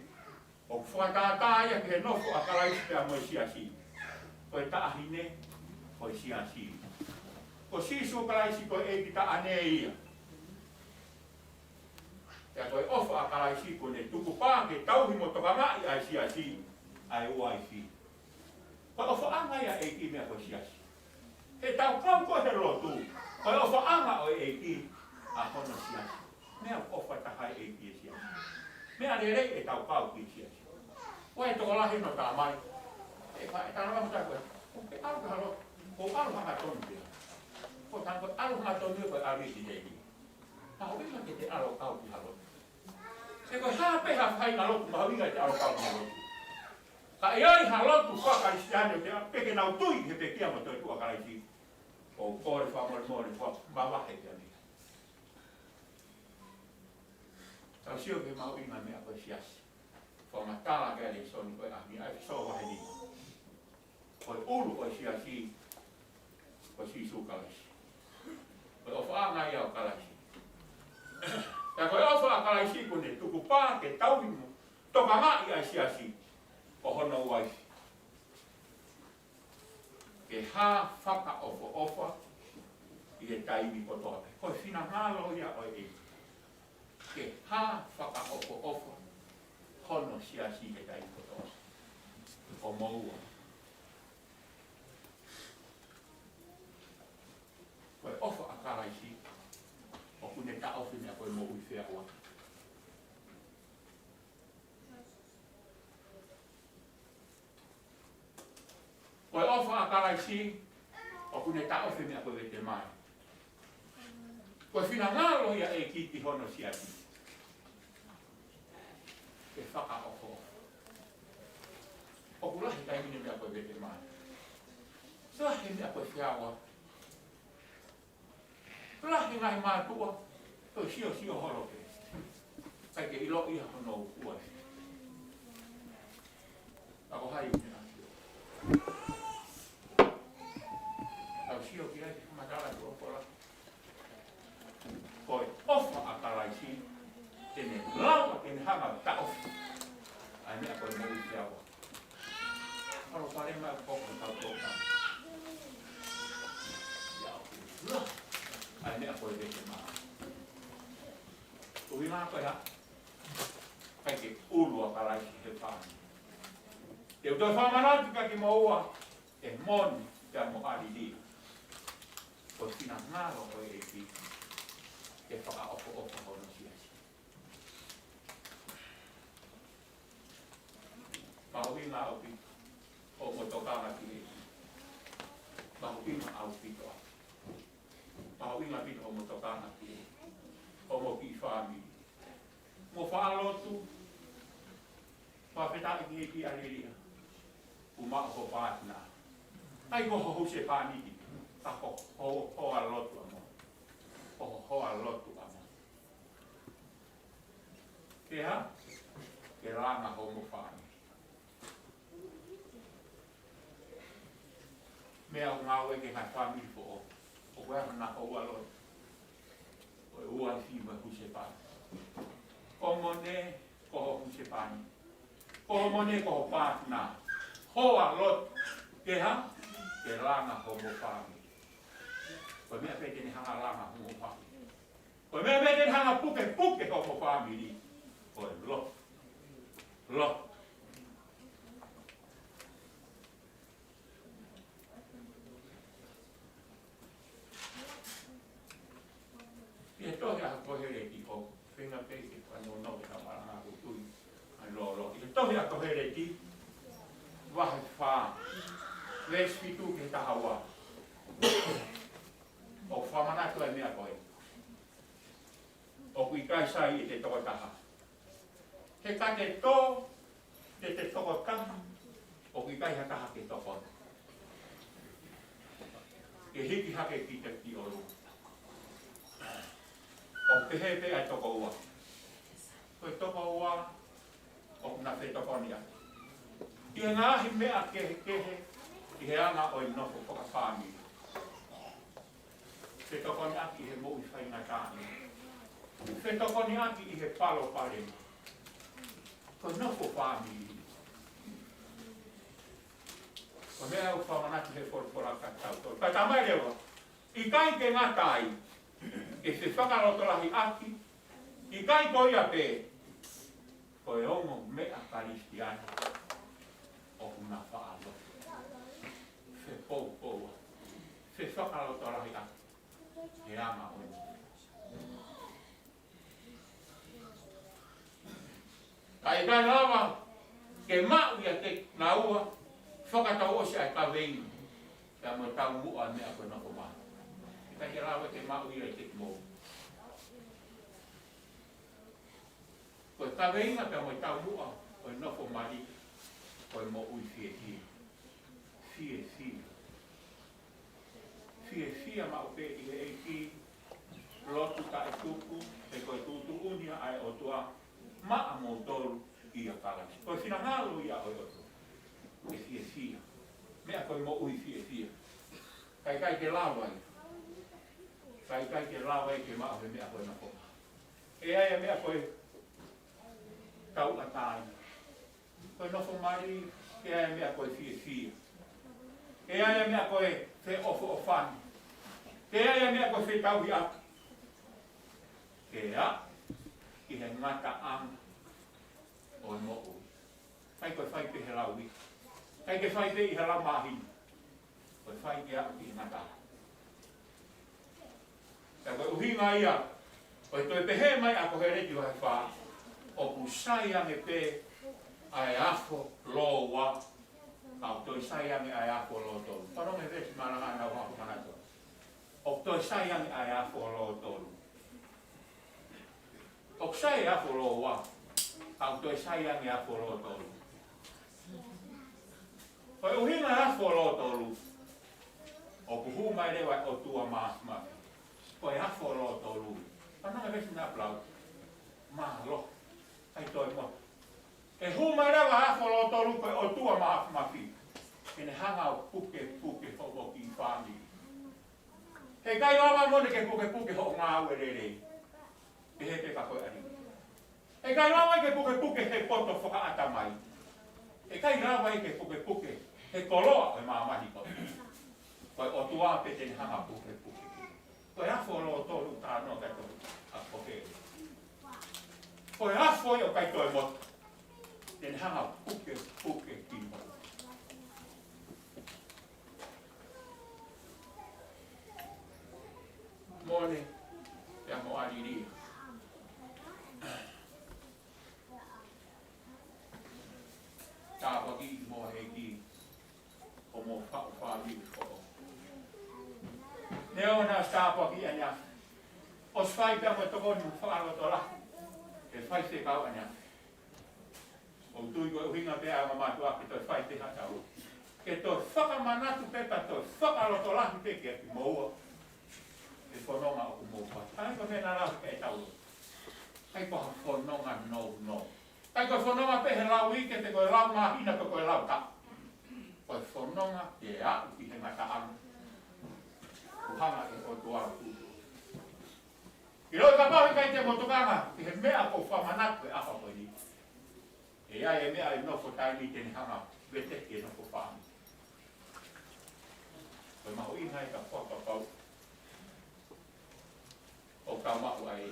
ʻoku fakatātā ia ki he nofo ʻa Kalaisi pea mo e siasi. Ko e taʻahine, ko e siasi. Ko Sīsū Kalaisi ko e ʻEiki taʻane ia. Pea ko e ʻofa ʻa Kalaisi kuo ne tukupā ke tauhi mo tokangaʻi ʻa e siasi, ʻa e uaifi. Ko e ʻofaʻanga ia ʻa e ʻEiki meia ko e siasi. He tau kau ko e he lotu, ko e ʻofaʻanga ʻo e ʻEiki ʻa hono siasi. Meʻaʻofa taha e ʻEiki e siasi. Meʻa lelei e tau kau ki he siasi. Ko e tokolahi ʻoku nau tala mai, ʻe fa-, ʻe tala mai mo taku, ʻoku ke ʻalu ki ha lotu, ʻoku ʻalu hangatonu pē. Ko e tangi ko e ʻalu hangatonu ia ko e ʻalu ʻi he ʻEiki. Mahuʻinga ke te ʻalu kau ki ha lotu. He ko e hā pē ha faʻahinga lotu, mahuʻinga ke te ʻalu kau ki ha lotu. Ka ʻi ai ha lotu faka-Kalisitiane ʻoku te pehē ke nau tui he pekia mo e toetuʻu ʻa Kalaisi, ʻoku ou kole fakamolemole, faka-, mavahe pē mei ai. Tau sio ki he mahuʻinga meʻa ko e siasi. Fakamatala ki he lēsoni ko e ʻaho ni, ʻa ʻEfesō vahe nima. Ko e ʻulu ʻo e siasi, ko Sīsū Kalaisi. Ko e ʻofaʻanga ia ʻo Kalaisi. Pea ko e ʻofa ʻa Kalaisi kuo ne tukupā ke tauhi mo tokangaʻi ʻa e siasi, ko hono uaifi. Ke hā fakaʻofoʻofa ʻi he taimi kotoa pē. Ko e finangalo ia ʻo e ʻEiki. Ke hā fakaʻofoʻofa hono siasi he taimi kotoa. Ko moua. Ko e ʻofa ʻa Kalaisi, ʻoku ne taʻofi meʻa ko e moʻui feʻauaki. Ko e ʻofa ʻa Kalaisi, ʻoku ne taʻofi meʻa ko e vete mai. Ko e finangalo ia ʻEiki ki hono siasi. Ke fakaʻofoʻofa. ʻOku lahi taimi ni meʻa ko e vete mai. Lahi meʻa ko e feʻauaki. Lahi ngaahi mātuʻa, toe siosio holo pē. ʻIkai ke ʻiloʻi ia hono uku ai. Ka ko hai ʻoku ne ʻasi. Tau sio ki ai, matala tuʻa kola. Ko e ʻofa ʻa Kalaisi, te ne lava ke ne hanga taʻofi ʻa e meʻa ko e moʻui feʻauaki. Palopalema ʻoku kau tō ka. Ia ʻoku la. ʻA e meʻa ko e vete mai. ʻUhinga ko ia. ʻIkai ke ʻulu ʻa Kalaisi he fāmili. Te u toe fakamanatu kia kimoua, ʻEmoni pea mo ʻAlili. Ko e finangalo ʻo e ʻEiki ke fakaʻofoʻofa hono siasi. Mahuʻinga ʻaupito hoʻomo tokanga ki he ʻEiki. Mahuʻinga ʻaupito. Mahuʻinga ʻaupito hoʻomo tokanga ki he ʻEiki. Hoʻomo kiʻi fāmili. Mo faʻa lotu. Fakafetaʻi ki he ʻEiki, aleluia. Kuo maʻu ho partner. ʻIkai ko ho husepāniti. Ka ko ho hoa lotu ʻa mohe. Ko ho hoa lotu ʻa mohe. Ke hā? Ke langa hoʻomo fāmili. Meʻa ʻoku ngāueʻaki he ngaahi fāmili foʻou. ʻOku ʻi ai hano hoa lotu. Ko e uaifi mo e husepāniti. Ko hoʻomou, ko ho husepāniti. Ko hoʻomou, ko ho partner. Hoa lotu. Ke hā? Ke langa hoʻomo fāmili. Ko e meʻa pē te ne hanga ʻo langa hoʻomo fāmili. Ko e meʻa pē te ne hanga ʻo pukepuke hoʻomo fāmili. Ko e lotu. Lotu. ʻI he tohi ʻa Koheleti, ʻoku feinga pē ke fanongo ki he malanga ʻoku tui ai lolo. ʻI he tohi ʻa Koheleti, vahe fā, veesi fitu ki he taha ua. ʻOku fakamanatu ai e meʻa ko ē. ʻOku ʻikai sai ʻete tokotaha. He ka te tō, te te tokotaha, ʻoku ʻikai ha taha ke tokoni. Ke hiki hake kita ki ʻolunga. ʻOku pehē pē ʻa e tokoua. Ko e tokoua, ʻoku na fetokoniʻaki. ʻI he ngaahi meʻa kehekehe, ʻi he anga ʻo e nofo fakafāmili. Fetokoniʻaki ʻi he moʻui faingataʻa. Fetokoniʻaki ʻi he palopalema. Ko e nofo fāmili. Ko e meʻa ʻoku fakamanatu he folofola kiate kitautolu. Ka talamai leva, ʻikai ke ngata ai, ke fefakalotolahiʻaki, ʻikai ko ia pē, ko e ongo meʻa Kalisitiane, ʻoku na faʻa lotu. Fepoupoua. Fefakalotolahiʻaki. He anga ʻo e. Ka ʻikai lava ke maʻu ia ʻe kinaua, fakatau ʻosi ʻa e kaveinga. Pea mo e taumuʻa ʻo e meʻa ko e nofo mali. ʻIkai ke lava ke maʻu ia ʻe kimoua. Ko e kaveinga pea mo e taumuʻa ʻo e nofo mali, ko e moʻui fiefia. Fiefia. Fiefia maʻu pē ʻi he ʻEiki, lotu taʻetuku, he ko e tuʻutuʻuni ʻa e ʻOtua maʻamoutolu ʻia Kalaisi. Ko e finangalo ia ʻo e ʻOtua. Ke fiefia. Meʻa ko e moʻui fiefia. Ka ʻikai ke lava ia. Ka ʻikai ke lava ia ke maʻu he meʻa ko e nofo mali. ʻE ʻi ai e meʻa ko e tauʻatāina. Ko e nofo mali, ʻe ʻi ai e meʻa ko e fiefia. ʻE ʻi ai e meʻa ko e feʻofoʻofani. ʻE ʻi ai e meʻa ko e fetauhiʻaki. Ke ʻi ai, ʻi he ngataʻanga ʻo e moʻui. ʻIkai ko e fai pē he lau ivi. ʻIkai ke fai pē ʻi he lau māhina. Ko e fai ke aʻu ki he ngataʻanga. Pea ko e ʻuhinga ia, ʻoku toe pehē mai ʻa Koheleti vahe fā, ʻoku sai ange pē ʻa e afo lōua, ka ʻoku toe sai ange ʻa e afo lōtolu. Fanongo he veesi malanga naʻa ku fakamanatu. ʻOku toe sai ange ʻa e afo lōtolu. ʻOku sai e afo lōua, ka ʻoku toe sai ange e afo lōtolu. Ko e ʻuhinga e afo lōtolu, ʻoku hū mai leva e ʻOtua Māfimafi. Ko e afo lōtolu. Fanongo he veesi naʻa ku lau. Mālō. ʻIkai toe motu. ʻE hū mai leva e afo lōtolu ko e ʻOtua Māfimafi. Ke ne hanga ʻo pukepuke hoʻomo kiʻi fāmili. Heʻikai lava moʻoni ke pukepuke hoʻo ngāue lelei. Pehē pē ka ko e ʻalu. Heʻikai lava ke pukepuke he poto fakaʻatamai. Heʻikai lava ke pukepuke he koloa ʻo e māmani ko ē. Ko e ʻOtua pē te ne hanga ʻo pukepuke. Ko e afo lōtolu talanoa ki ai ʻa Koheleti. Ko e afo ia ʻoku ʻikai toe motu. Te ne hanga ʻo pukepuke kimoua. Mole, pea mo ʻAlilia. Tāpuaki Neongo naʻe ʻosi tāpuakiʻi ʻaneafi, ʻosi fai pea mo e tokoni fakalotolahi ʻe he faifekau ʻaneafi, ʻoku ou tui ko e ʻuhinga pē ʻa e ongo mātuʻa ke toe fai pē ha tau, ke toe fakamanatu pē pea toe fakalotolahi pē kiate kimoua e fononga ʻoku mou fai. ʻIkai ko e meʻa naʻa lau ʻe he tau, ʻikai ko ha fononga nounou. ʻIkai ko e fononga pē he lau ike pe ko e lau māhina pe ko e lau taʻu. Ko e fononga ke aʻu ki he ngataʻanga ʻoku hanga ʻe he ʻOtua ʻo tuku. ʻIlo, kapau ʻikai te mou tokanga ki he meʻa ʻoku ou fakamanatu he ʻaho ko eni, ʻe ʻi ai e meʻa ʻi he nofo taimi te ne hanga ʻo veteki e nofo fāmili. Ko e mahuʻinga ia ka fakapapau ʻoku tau maʻu ai.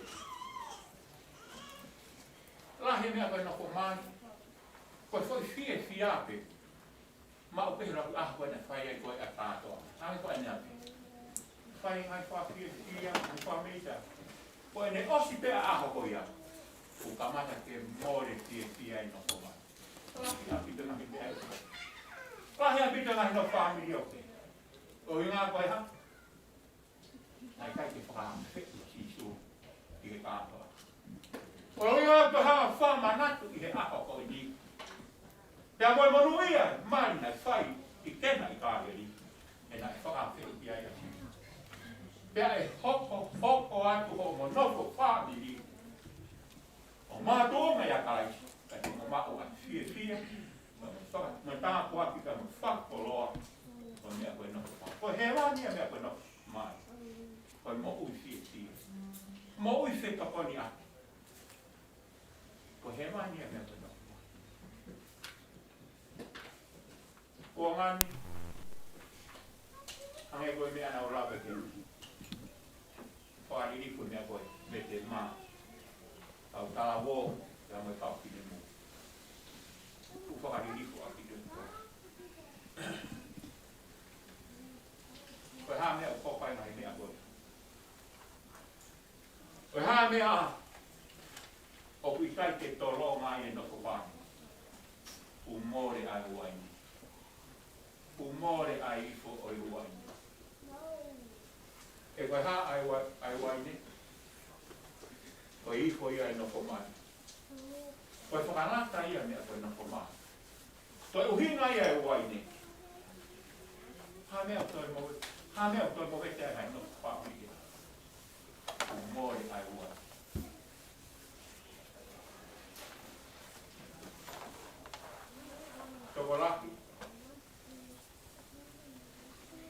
Lahi e meʻa ko e nofo mai, ko e foʻi fiefia pē. Maʻu pē he lau ʻaho ko ē naʻe fai ai ko ē ʻa e kātoa. Hangē ko ʻaneafi, fai e ngaahi fakafiefia, ngaahi fakameʻa. Ko ʻene ʻosi pē ʻa e ʻaho ko ia, kuo kamata ke mole fiefia e nofo mai. Lahi ʻaupito e ngaahi meʻa ia. Lahi ʻaupito e ngaahi nofo fāmili ʻoku ʻi ai. ʻUhinga ko e hā? Naʻe ʻikai ke fakaafeʻi ʻa Sīsū ʻi he kātoa. ʻUhinga ʻoku ou hanga ʻo fakamanatu ʻi he ʻaho ko eni, pea mo e monūʻia mali naʻe fai ʻi Kena ʻi Kāleli, he naʻe fakaafeʻi ai ʻa Sīsū. Pea ʻe hokohoko atu hoʻomo nofo fāmili ʻo mātuʻa mai ʻia Kalaisi, ka te mou maʻu ʻa e fiefia, mo e faka-, mo e tāpuaki ka mo e fakakoloa ʻo e meʻa ko e nofo mai. Ko e hēvani ia e meʻa ko e nofo mai. Ko e moʻui fiefia. Moʻui fetokoniʻaki. Ko e hēvani ia e meʻa ko e nofo mai. Ko e ngani, hangē ko e meʻa naʻa ku lave ki ai. Fakalilifu e meʻa ko e vete mā, kau talavou, pea mo e kau finemui. ʻOku fakalilifu ʻaki ʻe he ʻOtua. Ko e hā e meʻa ʻoku hoko ai e ngaahi meʻa ko ē? Ko e hā e meʻa ʻoku ʻikai ke tolonga ai e nofo fāmili? Kuo mole ʻa e uaine. Kuo mole ʻa e ifo ʻo e uaine. He ko e hā ʻa e ua-, ʻa e uaine? Ko e ifo ia e nofo mai. Ko e fakalata ia e meʻa ko e nofo mai. Ko e ʻuhinga ia e uaine. Hā e meʻa ʻoku toe move-, hā e meʻa ʻoku toe movete ai e nofo fāmili? Kuo mole ʻa e uaine. Tokolahi,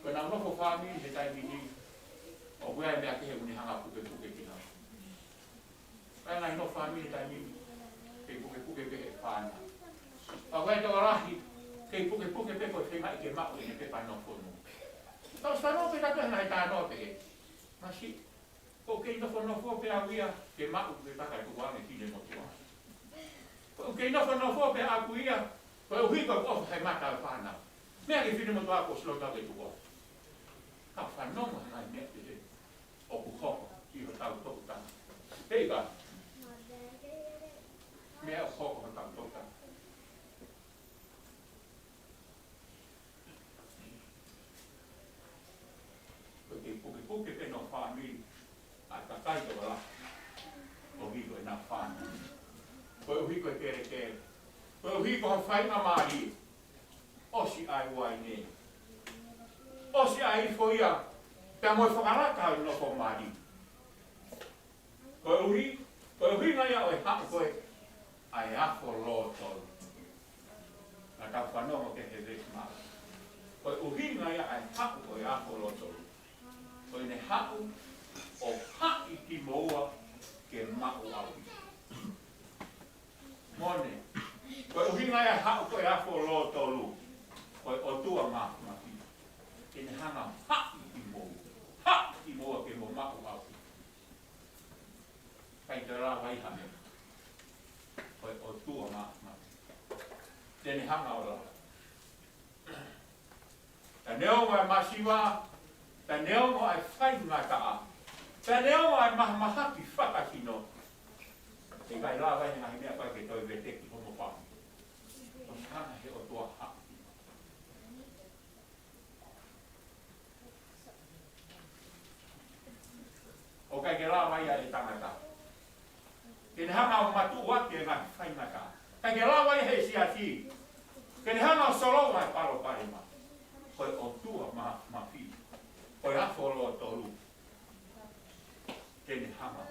ko ʻenau nofo fāmili he taimi ni, ʻoku ʻi ai e meʻa kehe ʻoku ne hanga ʻo pukepuke ki ai. Ko e ngaahi nofo fāmili he taimi ni, kei pukepuke pē he fānau. Pea ko e tokolahi, kei pukepuke pē ko e feingaʻi ke maʻu ʻene pepa nofo nofo. Tau sano pē tato he ngaahi talanoa pehē. Masiʻi, ʻoku kei nofonofo pē au ia ke maʻu e pepa kae tuku ange e finemotuʻa. ʻOku kei nofonofo pē ʻaku ia, koeʻuhi ko e ʻofa he mata ʻo e fānau. Meʻa ki he finemotuʻa kuo ʻosi loto ke tuku ange. Ka fanongo he ngaahi meʻa pehē ʻoku hoko ʻi hotau tokotā. Pea ʻikai, meʻa ʻoku hoko ʻi hotau tokotā. Ko e kei pukepuke pē nofo fāmili ʻa e kakai tokolahi, koeʻuhi ko ʻenau fānau, koeʻuhi ko e kelekele, koeʻuhi ko ha faingamālie. ʻOsi ʻa e uaine. ʻOsi ʻa e ifo ia, pea mo e fakalata ʻo e nofo mali. Koeʻuhi, ko e ʻuhinga ia ʻo e haʻu ko ē ʻa e afo lōtolu. Naʻa tau fanongo ki he veesi mā. Ko e ʻuhinga ia ʻa e haʻu ko ē ʻa e afo lōtolu, ko ʻene haʻu ʻo haʻi kimoua ke maʻu ʻaupito. Mone, ko e ʻuhinga ia ʻa e haʻu ko ē ʻa e afo lōtolu, ko e ʻOtua Māfimafi, ke ne hanga ʻo haʻi kimoua, haʻi kimoua ke mou maʻu ʻaupito. ʻIkai toe lava ʻi ha meʻa. Ko e ʻOtua Māfimafi, te ne hanga ʻo lava. Pea neongo e masiva, pea neongo e faingataʻa, pea neongo e mahamahaki fakasino, ʻe ʻikai lava ʻi he ngaahi meʻa ko ē ke toe veteki hoʻomo fāmili. ʻOsi hanga ʻe he ʻOtua ʻo haʻi. ke lava ia ʻe he tangata. Ke ne hanga ʻo matuʻuaki e ngaahi faingataʻa. ʻIkai ke lava ia ʻe he siasi ke ne hanga ʻo solova e palopalema. Ko e ʻOtua ma-, mafi. Ko e afo lōtolu ke ne hanga.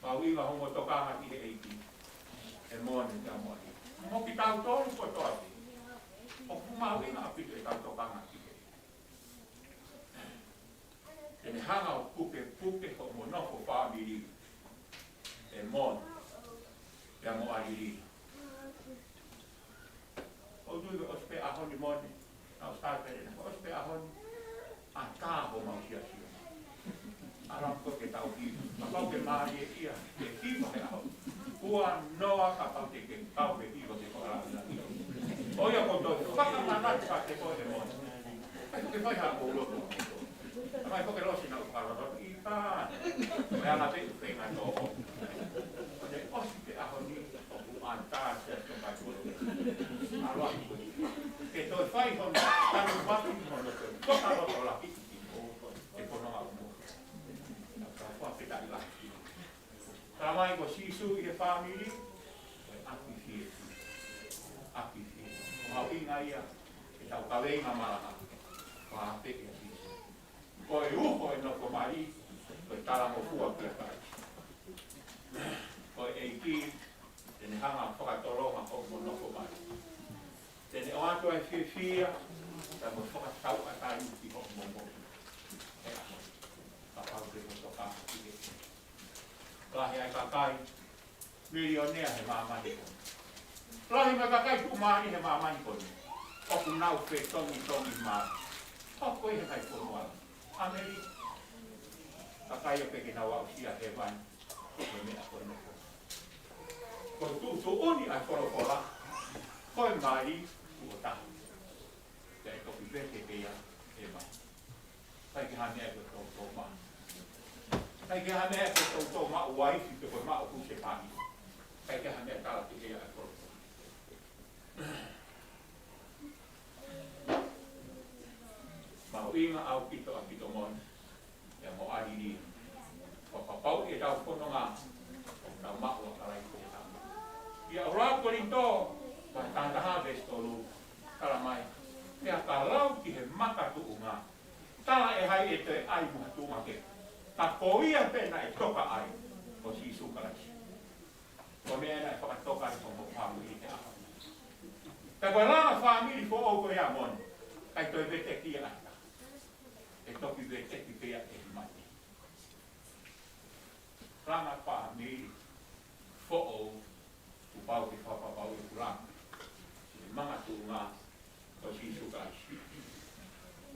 Mahuʻinga hoʻomo tokanga ki he ʻEiki, ʻe Mone pea mo ʻAlilia. Mo kitautolu kotoa pē, ʻoku mahuʻinga ʻaupito ʻetau tokanga ki he ʻEiki. Ke ne hanga ʻo pukepuke hoʻomo nofo fāmili, ʻe Mone pea mo ʻAlilia. ʻOku ou tui ʻosi pē ʻaho ni Mone, naʻa ku sio pē ʻena, ʻosi pē ʻaho ni, ʻatā homau siasi. ʻAlu ko ē ke tau hiva, kapau ke mālie ia, ke hiva he ʻaho. Kuo noa kapau te ke kau ke hiva ke ko ala ia. ʻOiauē, ko e toe fakamanatu kiate koe ʻe Mone. ʻIkai ke fai ha ʻoku ou loto. Tamai ko ke losi naʻa ku kalo loto ʻi ka. Ko e anga pē ʻeku feinga tō. Ko e ʻosi pē ʻaho ni, ʻoku ʻatā siasi ʻo kai kolo. ʻAlu ā. Ke toe fai hono, tanu maki hono toe. Ko ka loto lahi. Ke pono ʻa mo. Ka fua pē taʻi lahi. Talamai ko Sīsū ʻi he fāmili, ko e ʻapi fiefia. ʻApi fiefia. Ko e mahuʻinga ia, ʻetau kaveinga malanga. Ko e ʻapi ʻia Sīsū. Ko e uho e nofo mali, ko e talangofua kia Kalaisi. Ko e ʻEiki, te ne hanga ʻo fakatolonga hoʻomo nofo mali. Te ne ʻoatu ai e fiefia, pea mo e fakatauʻatāina ki hoʻomo moʻui. He ʻaho, kapau te ke tokanga ki he. Lahi ʻa e kakai milionea he māmani ko eni. Lahi mo e kakai tuʻumālie he māmani ko eni. ʻOku nau fetongitongi mai. Hoko ʻi he kai fonua ʻAmelika. Kakai ia pē ke nau aʻusia hēvani. Ko e meʻa ko eni. Ko e tuʻutuʻuni ʻa e folofola. Ko e mali kuo taha. Pea ʻe toki vete pē ia ʻe he mali. ʻIkai ke ha meʻa ke toutou maʻu. ʻIkai ke ha meʻa ke toutou maʻu uaifi pe ko e maʻu husepāniti. ʻIkai ke ha meʻa tala ki he ʻa e kolo. Mahuʻinga ʻaupito ʻaupito Mone, pea mo ʻAlilia. Fakapapauʻi ʻetau fononga, ʻoku tau maʻu ʻa Kalaisi ko e tama. ʻIa ʻuluaki Kolinitō, vahe taha taha veesi tolu, talamai. Pea ka lau ki he makatuʻunga, talaʻehai ʻe toe ʻai mo ha tuʻunga kehe. Ka ko ia pē naʻe toka ai, ko Sīsū Kalaisi. Ko e meʻa naʻe fakatoka ai ko hoʻo fāmili he ʻaho ni. Ka ko e langa fāmili foʻou ko ia Mone, ʻikai toe veteki ia ʻe ha taha. ʻE toki veteki pē ia ʻe he mate. Langa fāmili foʻou, kuo pau ke fakapapauʻi ʻoku langa. He makatuʻunga, ko Sīsū Kalaisi.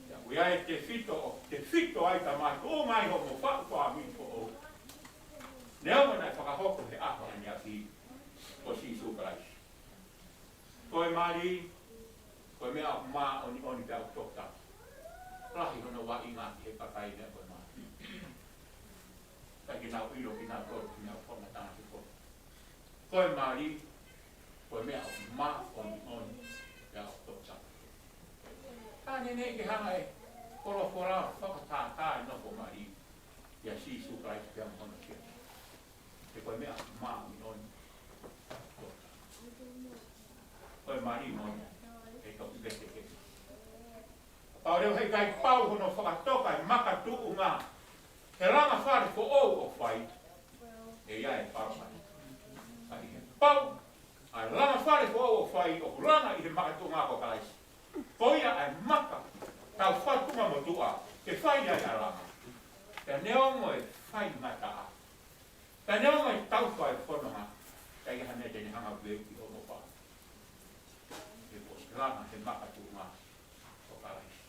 Pea ʻoku ʻi ai e tefito, ʻoku tefito ai ka makatuʻunga ai hoʻomo faʻu fāmili foʻou. Neongo naʻe fakahoko he ʻaho ʻaneafi, ko Sīsū Kalaisi. Ko e mali, ko e meʻa ʻoku māʻoniʻoni pea ʻoku tokotaki. Lahi hono vaʻinga ki he kakai meʻa ko e mali. ʻIkai ke nau ʻilo kinautolu ki he meʻa ʻoku fakamatala ki ai. Ko e mali, ko e meʻa ʻoku māʻoniʻoni, pea ʻoku tokotaki. Ka neʻineʻi ke hanga ʻe he folofola ʻo fakatātā e nofo mali, ʻia Sīsū Kalaisi pea mo hono siasi. He ko e meʻa ʻoku māʻoniʻoni. Ko e mali Mone, ʻe toki vete kehe. Pau leva heʻikai pau hono fakatoka e makatuʻunga he langa fale foʻou ʻoku fai, ʻe ʻi ai e palopalema. Ka ʻi he pau ʻa e langa fale foʻou ʻoku fai, ʻoku langa ʻi he makatuʻunga ko Kalaisi. Ko ia ʻa e maka tau fatunga motuʻa ke fai ai ʻa e langa. Pea neongo e faingataʻa, pea neongo e taufa e fononga, ʻikai ke ha meʻa te ne hanga ʻo veuki hoʻomo fāmili. He kuo ʻosi langa he makatuʻunga ko Kalaisi.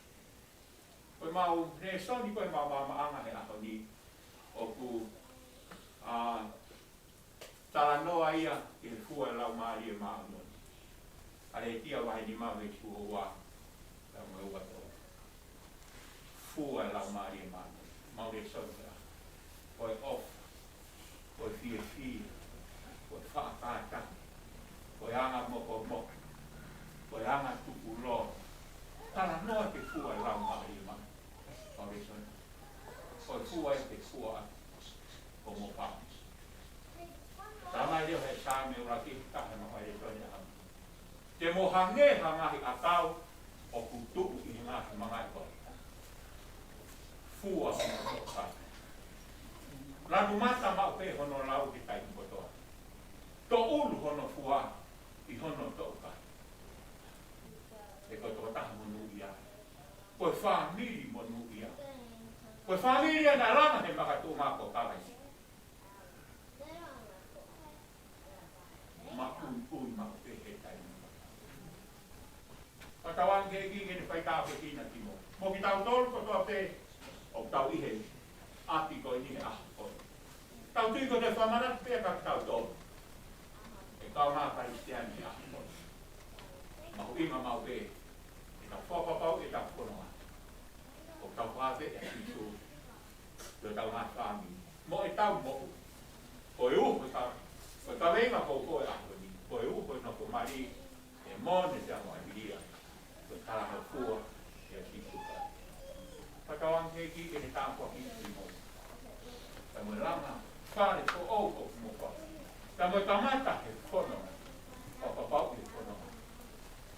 Ko ʻemau lēsoni, ko ʻemau maamaʻanga he ʻaho ni, ʻoku, ā, talanoa ia ki he fua e Laumālie Māʻoniʻoni. ʻAletia vahe nima veesi ua ua, pea mo e ua tolu. Fua e Laumālie Māʻoniʻoni. Mau lēsoni he ʻaho. Ko e ʻofa, ko e fiefia, ko e faʻa kātaki, ko e anga mokomoko, ko e anga tukulolo. Talanoa ki he fua e Laumālie Māʻoniʻoni. Mau lēsoni. Ko e Fua ʻi he fua ʻa homo fāmili. Talamai leva he Saame ʻuluaki taha mo e lēsoni ʻaho ni. Te mo hangē ha ngaahi ʻakau ʻoku tuʻu ʻi he ngaahi mangaʻi koe. Fua hono toʻukai. Lanu mata maʻu pē hono lau he taimi kotoa. Toʻulu hono fua ʻi hono toʻukai. He ko e tokotaha monūʻia. Ko e fāmili monūʻia. Ko e fāmili ia naʻe langa he makatuʻunga ko Kalaisi. Maʻuiʻui maʻu pē he taimi. Fakatauange ki he ʻEiki ke ne fai tāpuekina kimoutolu. Mo kitautolu kotoa pē ʻoku tau ʻi he ʻapi ko eni he ʻaho ko eni. Tau tui ko e fakamanatu pē kia kitautolu. ʻE kaungā Kalisitiane he ʻaho ko eni. Mahuʻinga maʻu pē ʻetau fakapapauʻi ʻetau fononga. ʻOku tau fakaafeʻi ʻa Sīsū ki hotau ngaahi fāmili mo ʻetau moʻui. Ko e uho ʻetau, ko e kaveinga ko ē ʻo e ʻaho ni, ko e uho ʻetau nofo mali, ʻe mone te amo ai ia. Ko e talangofua ʻia Sīsū Kalaisi. Fakatauange ki he ʻEiki ke ne tāpuakiʻi kimoutolu. Pea mo e langa fale foʻou ʻoku mo fai. Pea mo e kamata he fononga. Fakapapauʻi he fononga.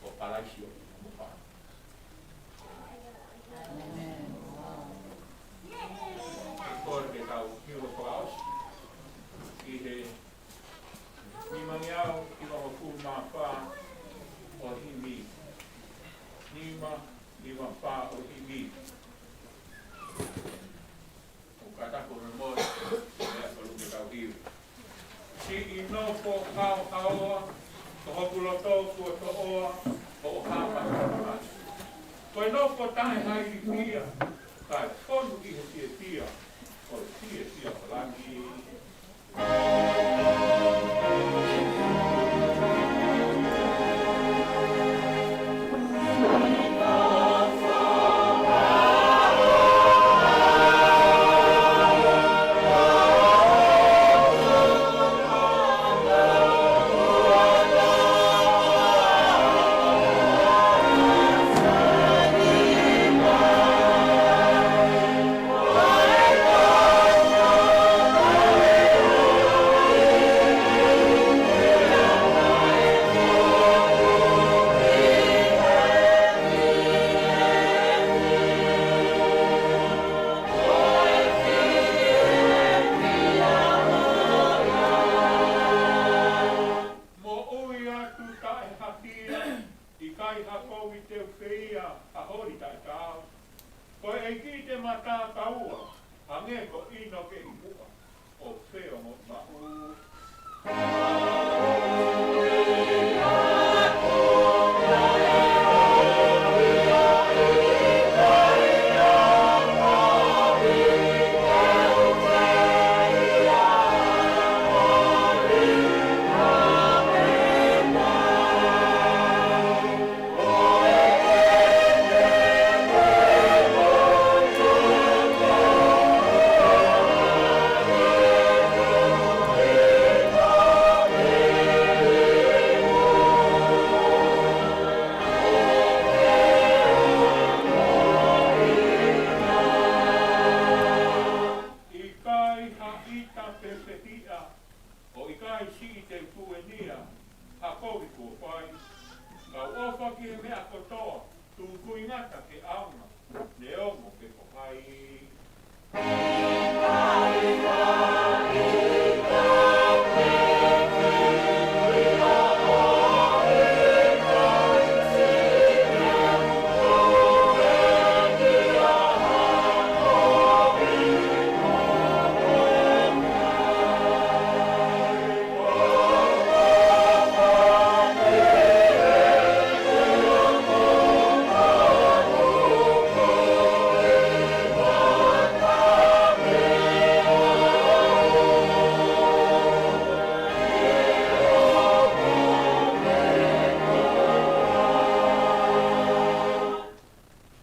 Ko Kalaisi ʻoku mo fai. Ko e kole ke tau hiva fakaʻosi ʻi he nimangeau hivangofulu mā fā ʻo e himi. Nima, nima fā ʻo e himi. ʻOku kātaki mo e moʻoni, ʻe ʻalu ke tau hiva. Siʻi nofo haohaoa, ko hoku loto kuo toʻoa, hoʻo hapa. Ko e nofo taʻe ha ilifia, kae fonu ʻi he fiefia, ko e fiefia ʻo langi. Moʻui atu taʻe ha hia, ʻikai ha kovi te u feia, ha holi taʻe taau. Ko e ʻEiki te ma tataua, hangē ko ʻInoke ʻi muʻa, ʻo feongoʻi maʻu. ʻIkai ha ʻita pe fehiʻa, ʻo ʻikai siʻi te u tuʻenia ha kovi kuo fai. Kau ʻofa ki he meʻa kotoa, tuku ʻi ngata ke ʻaonga, neongo pe ko hai.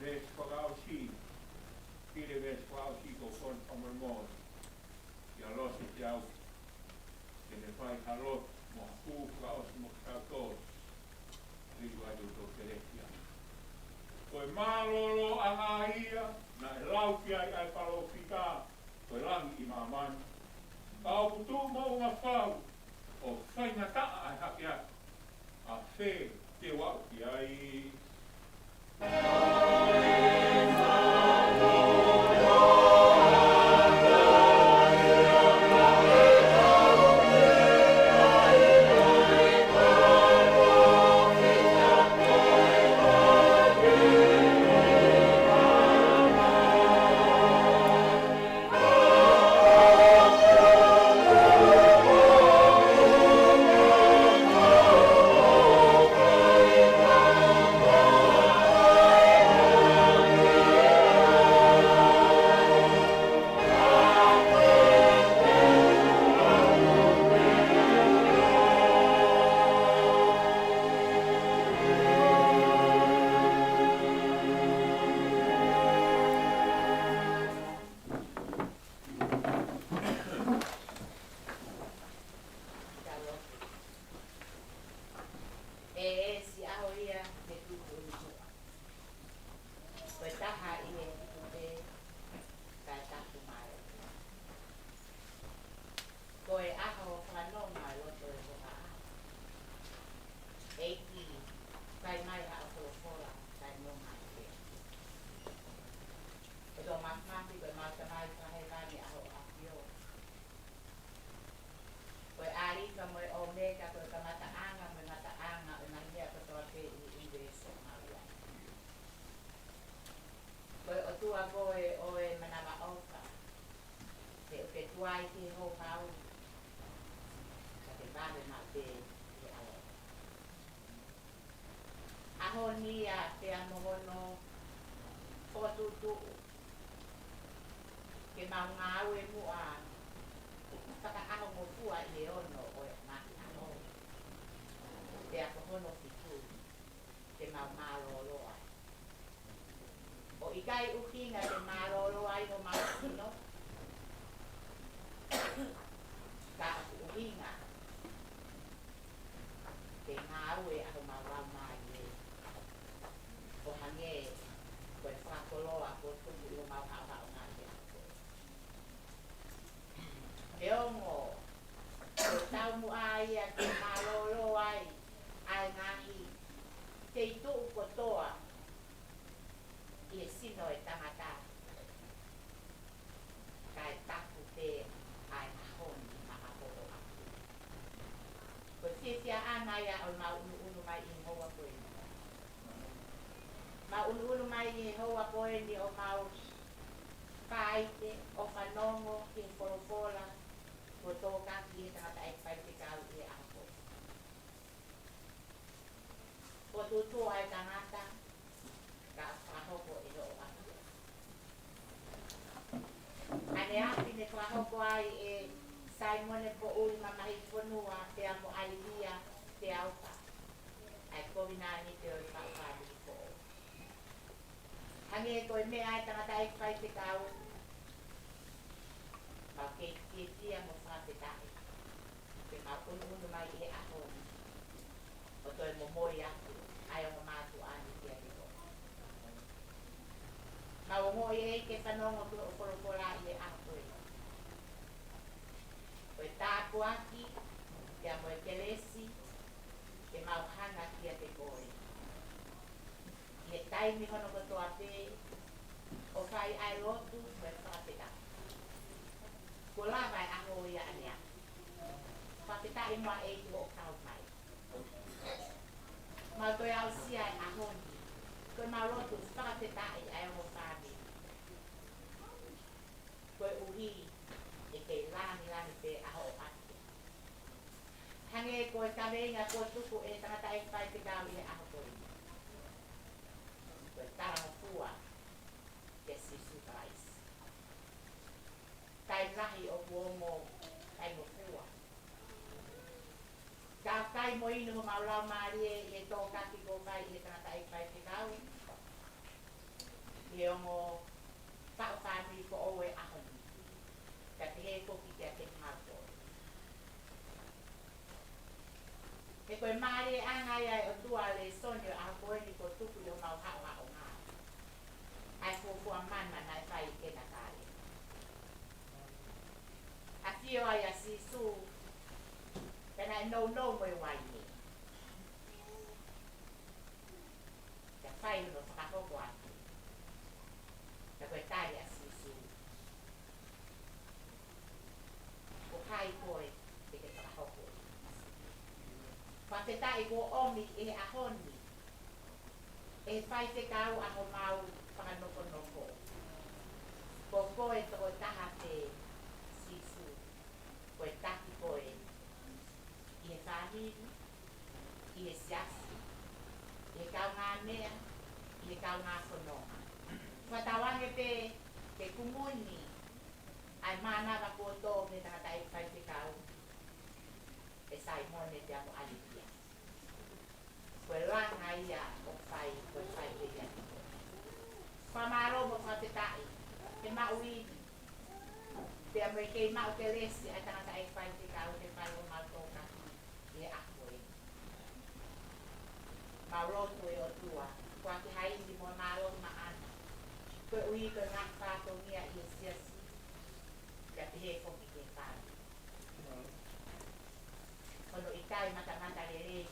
Veesi fakaʻosi, pili veesi fakaʻosi ko Kona Famoemoe, ʻia Lose Teau, ke ne fai ha lotu mo ha hū fakaʻosi mo kitautolu, ʻi he ʻaho ni ʻoku tau kelesi ai. Ko e mālōlōʻanga ia naʻe lau ki ai ʻa e palōfita, ko e langi ʻi māmani. Ka ʻoku tuʻu moʻunga fau ʻo faingataʻa ʻa e hakeakiʻi. ʻA fē te u aʻu ki ai? ʻE, ʻe siʻi ʻaho ia, te u tuʻu ʻi muʻa. Ko e taha ʻi he tuku pē, kae tapu mai. Ko e ʻaho fanongo ʻa e loto ʻo e hohaʻa. ʻEiki, fai mai haʻo folofola, kae nonga pē. ʻOtua Māfimafi, ko ʻemau Tamai Fakahēvani, ʻa hoʻo ʻAfio. Ko e ʻAlifa mo e ʻOmeka, ko e kamataʻanga mo e ngataʻanga ʻo e ngaahi meʻa kotoa pē ʻi he ʻunivēsi ʻoku mau ʻi ai. Ko e ʻOtua koe ʻo e manavaʻofa, te u ke tuai ki he houhau, ka ke vave maʻu pē ʻi he ʻaloʻofa. ʻAho ni ia pea mo hono fokotuʻutuʻu, ke mau ngāue muʻa fakaʻahongofua ʻi he ono ʻo e ngaahi ʻaho. Pea ko hono fitu, ke mau mālōlō ai. ʻOku ʻikai ʻuhinga ke mālōlō ai homau sino, ka ʻoku ʻuhinga ke ngāue ʻa homau laumālie, ʻo hangē ko e fakakoloa kuo tuku ʻi homau haʻohaʻonga ʻi he ʻaho ko eni. Neongo ko e taumuʻa ia ke mālōlō ai ʻa e ngaahi feituʻu kotoa ʻi he sino ʻo e tangata, kae tapu pē ʻa e ʻaho ni maʻa hoʻo ʻAfio. Ko e fiefiaʻanga ia ʻo ʻemau ʻunuʻunu mai ʻi he houa ko eni. Mau ʻunuʻunu mai ʻi he houa ko eni ʻo mau faite ʻo fanongo ki he folofola kuo tōkaki ʻe he tangataʻeiki faifekau ʻi he ʻaho ko eni. Kuo tuʻutuʻu ʻa e tangata, ka fakahoko ʻe hoʻo ʻAfio. ʻAneafi ne fakahoko ai ʻe Saimone Poʻuli Mamahifonua pea mo ʻAlilia Teauka ʻa e kovinānite ʻo e faʻu fāmili foʻou. Hangē ko e meʻa ʻa e tangataʻeiki faifekau, mau kei fiefia mo fakafetaʻi ke mau ʻunuʻunu mai ʻi he ʻaho ni ʻo toe momoi atu ʻa e ongo mātuʻa ni kiate koe. Mau ongoʻi ʻEiki ke fanongo ki hoʻo folofola ʻi he ʻaho ko eni. Ko e tāpuaki, pea mo e kelesi, ke mau hanga kiate koe ʻi he taimi hono kotoa pē, ʻo fai ʻa e lotu mo e fakafetaʻi. Kuo lava e ʻaho ia ʻaneafi. Fakafetaʻi muʻa ʻEiki hoʻo kau mai. Mau toe aʻusia e ʻaho ni ko ʻemau lotu fakafetaʻi ʻa e ongo fāmili, koeʻuhi ʻe kei langilangi pē ʻa hoʻo ʻAfio. Hangē ko e kaveinga kuo tuku ʻe he tangataʻeiki faifekau ʻi he ʻaho ko eni, ko e talangofua kia Sīsū Kalaisi. Taimi lahi ʻoku ongo kaingofua, kae ʻikai mo inu homau laumālie ʻi he tōkaki kuo fai ʻe he tangataʻeiki faifekau ʻi he ongo faʻu fāmili foʻou ʻo e ʻaho ni, kae pehē foki kiate kimautolu. He ko e mālieʻanga ia ʻo e ʻOtua ʻo e lēsoni ʻo e ʻaho ko eni kuo tuku ʻi homau haʻohaʻonga, ʻa e fuofua mana naʻe fai ʻe Kena Kalea. ʻAfio ai ʻa Sīsū, pea naʻe nounou mo e uaine. Pea fai hono fakahoko atu. Pea ko e tali ʻa Sīsū, ko hai koe te ke fakahoko? Fakafetaʻi kuo ʻomi ʻi he ʻaho ni ʻe he faifekau ʻa homau fakanofonofo. Ko koe tokotaha pē Sīsū, ko e taki koe ʻi he fāmili, ʻi he siasi, ʻi he kaungāmeʻa, ʻi he kaungāfononga. Fakatauange pē ke kumuni ʻa e mānava kuo tō mei he tangataʻeiki faifekau, ʻe Saimone pea mo ʻAlilia. Ko e langa ia ʻoku fai, ko e fai pē ia. Fakamālō mo fakafetaʻi he maʻu ivi, pea mo e kei maʻu kelesi ʻa e tangataʻeiki faifekau ke fai homau tokaki ʻi he ʻaho ni. Mau lotu ʻe ʻOtua, ʻoku ʻikai ha ivi mo e mālohi maʻana, koeʻuhi ko e ngaahi fatongia ʻi he siasi, pea pehē foki ki he fāmili. Ko hono ʻikai matamatalelei,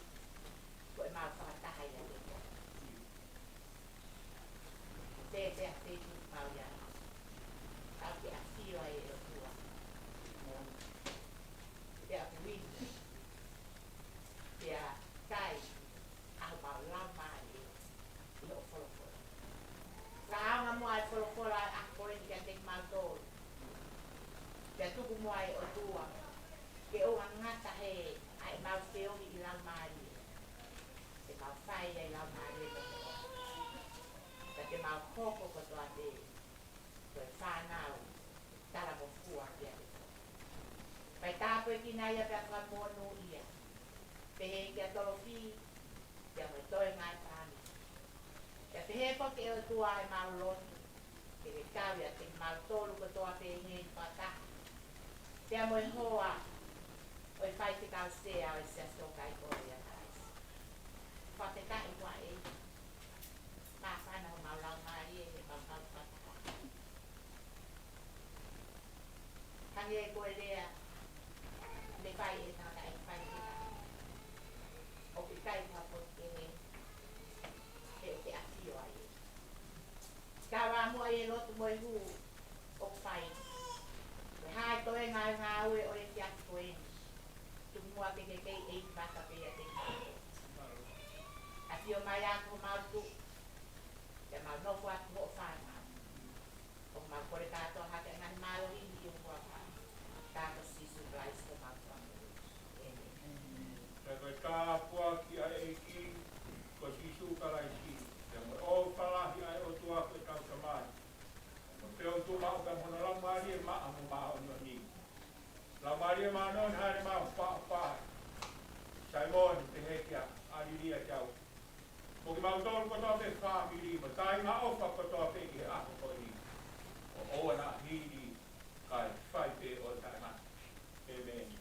ko ʻemau fakataha ʻiate koe. Pea pea feituʻu mau ʻi ai, tau ke ʻafio ai ʻe ʻOtua. Pea ʻoku ʻi ai, pea kai ʻa homau laumālie ʻi hoʻo folofola. Fakaʻaonga muʻa ʻa e folofola ʻo e ʻaho ni kiate kimautolu. Pea tuku muʻa ʻe ʻOtua ke ʻoua ngata he ʻa ʻemau feohi ʻi laumālie, te mau fai ʻi laumālie mo moʻoni. Pea te mau hoko kotoa pē ko e fānau talangofua kiate koe. Fai tāpuekina ia pea fakamonūʻia. Pehē kia Tolofi, pea mo e toenga ʻo e fāmili. Pea pehē foki ʻe ʻOtua ʻemau lotu, ke ke kau ʻiate kimautolu kotoa pē heni fakataha, pea mo e hoa ʻo e faifekau sea ʻo e Siasi ʻo Kai Kolo ia Kalaisi. Fakafetaʻi ʻOtua ē, māfana homau laumālie he mau kau fakataha. Hangē ko e lea naʻe fai ʻe he tangataʻeiki faifekau, ʻoku ʻikai ha potu kehe, he ʻoku ke ʻafio ai. Kau ā muʻa ʻi he lotu mo e hū ʻoku fai. Ko e hā e toenga ʻo e ngāue ʻo e efiafi ko eni, tuku muʻa ke ke kei ʻeikivaka pē ʻiate kimautolu. ʻAfio mai ā ko homau tuʻi, pea mau nofo atu hoʻo fānau. ʻOku mau kole kātoa hake ʻa e ngaahi mālohi ni ʻi ho huafa. Ka ko Sīsū Kalaisi ko homau Fakamoʻui. ʻĒmeni. Pea ko e tāpuaki ʻa e ʻEiki ko Sīsū Kalaisi, pea mo e ʻofa lahi ʻa e ʻOtua ko ʻetau Tamai, mo e feohi tuʻumaʻu pea mo hono Laumālie Maʻa mo Māʻoniʻoni. Laumālie Māʻoniʻoni, hāʻele mai ʻo fāʻofā ʻia Saimone pehē kia ʻAlilia Teau, mo kimautolu kotoa pē fāmili, mo e kāinga ʻofa kotoa pē ʻi he ʻaho ko eni. ʻO ʻoua naʻa hili, kae fai pē ʻo taʻengata. ʻĒmeni.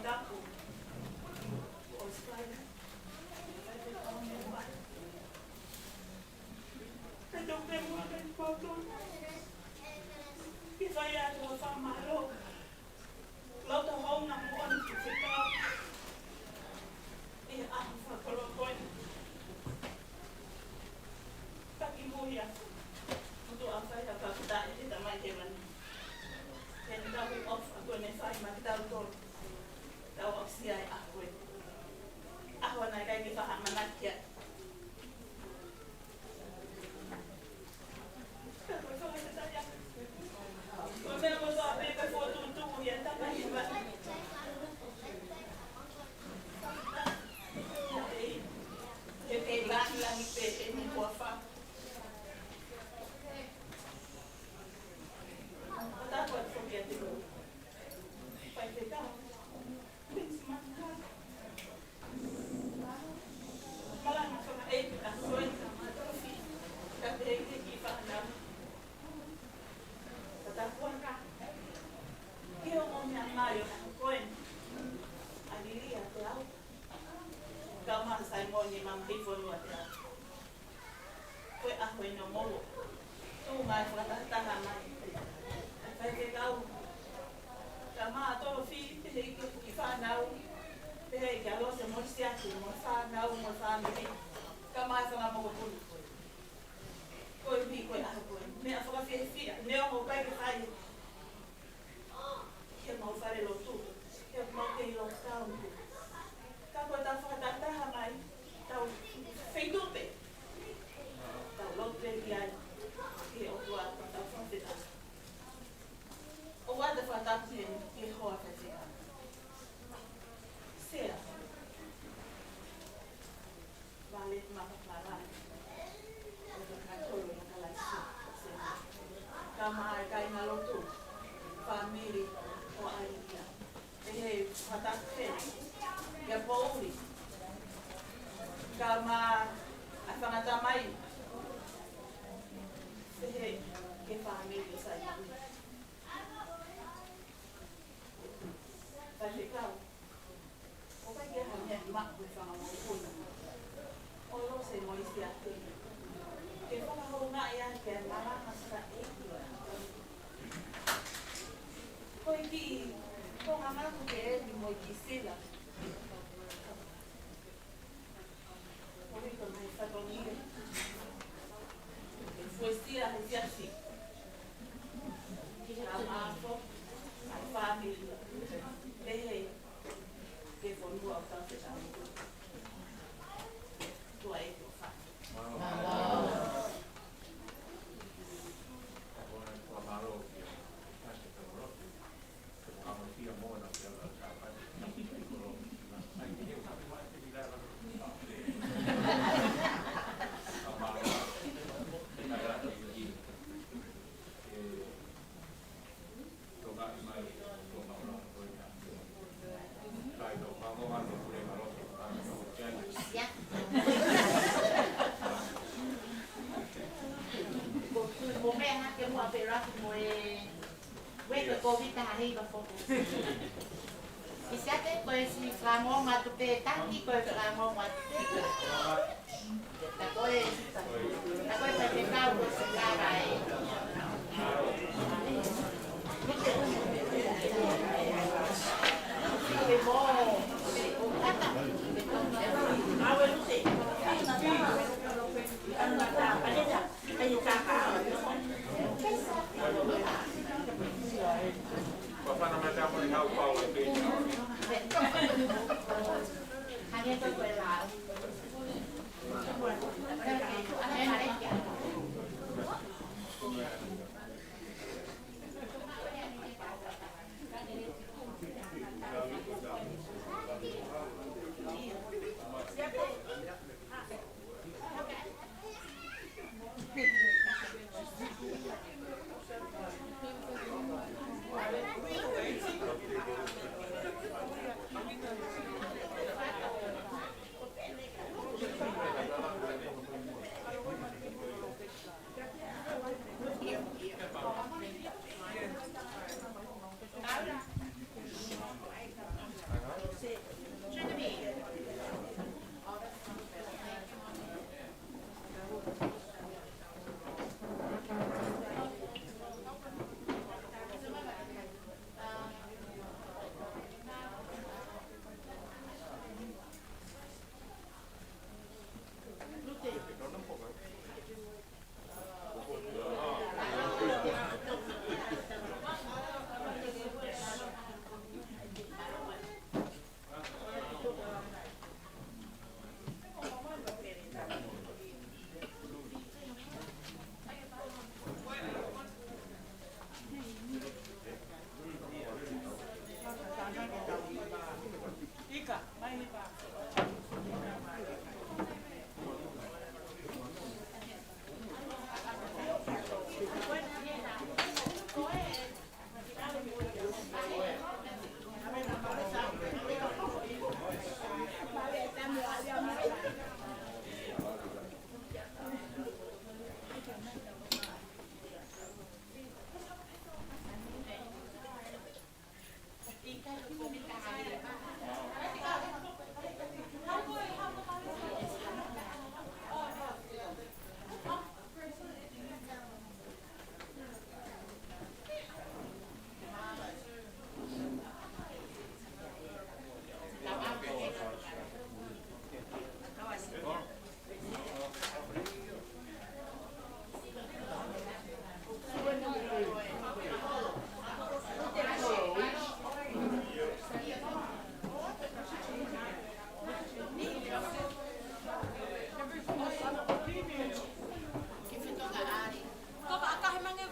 Tapu. ʻOsi fai. Fai pē ka o me ua. Ka tau pē mua ka i koto. Ke fai atu ʻa e fakamālō. Loto hounga moʻoni ki he fekau. ʻI he ʻaho fakakoloa ko eni. Ka kimuʻa ia. Motuʻa fai ha fakafetaʻi ki he Tamai Hēvani. He ʻene tauhi ʻofa ko eni fai maʻa kitautolu. Tau aʻusia ʻa e ʻaho ko eni. ʻAho naʻe ʻikai ke faʻa ʻamanaki ki ai. Malanga fakaʻeiki ʻa Soini ka mātofi, ka pehē ki he kiʻi fānau. Ka tapuaka, ki he ongo meʻa mai ʻo e ʻaho ko eni, ʻa Lilia Teau, kae ʻumaʻā Saimoni Mafifonua Teau. Ko e ʻaho eni ʻo Molo. Tuʻu mai fakatahataha mai. Faifekau. Kae ʻumaʻā Tolofi, pehē ki he kiʻi fānau. Pehē kia Lose mo Siaki, mo e fānau, mo e fāmili. Kae ʻumaʻā e fanga mokopuna. Koeʻuhi ko e ʻaho ko eni. Meʻa fakafiefia, neongo ʻoku ʻikai ke fai. Ke mau fale lotu, ke mau kei lockdown. Ka ko ʻetau fakatahataha mai, tau feituʻu pē. Tau lotu pē ki ai, ki he ʻOtua, tau fakafetaʻi. ʻOua te fakatapu ki he hoa faifekau. Sea. Vale mapapala. ʻO ka katolo na kalaisi. Kae ʻumaʻā e kāinga lotu. Fāmili ʻo ʻAlilia. Pehē fakatapu kia Pouli. Kae ʻumaʻā e fanga tamai. Pehē ki he fāmili ʻo Saimoni. Faifekau. ʻOku ʻikai ke ʻi ai ha meʻa ʻi maʻu he fanga mokopuna. ʻO Lose mo Siaki. Ke fakahoungaʻi ʻaki e malanga fakaʻeiki ʻo e ʻaho. Ko e kiʻi, ko e ngaahi ke eni mo e kiʻi sila. Ko e kiʻi mai fatongia. Fuesia he siasi. Kae ʻumaʻā e fāmili. Pehē. Ke fonua ʻo tau te tau. Tuʻa e tuʻa fa. Ko e siate, ko e si flango matu pē tangi, ko e flango matu pē.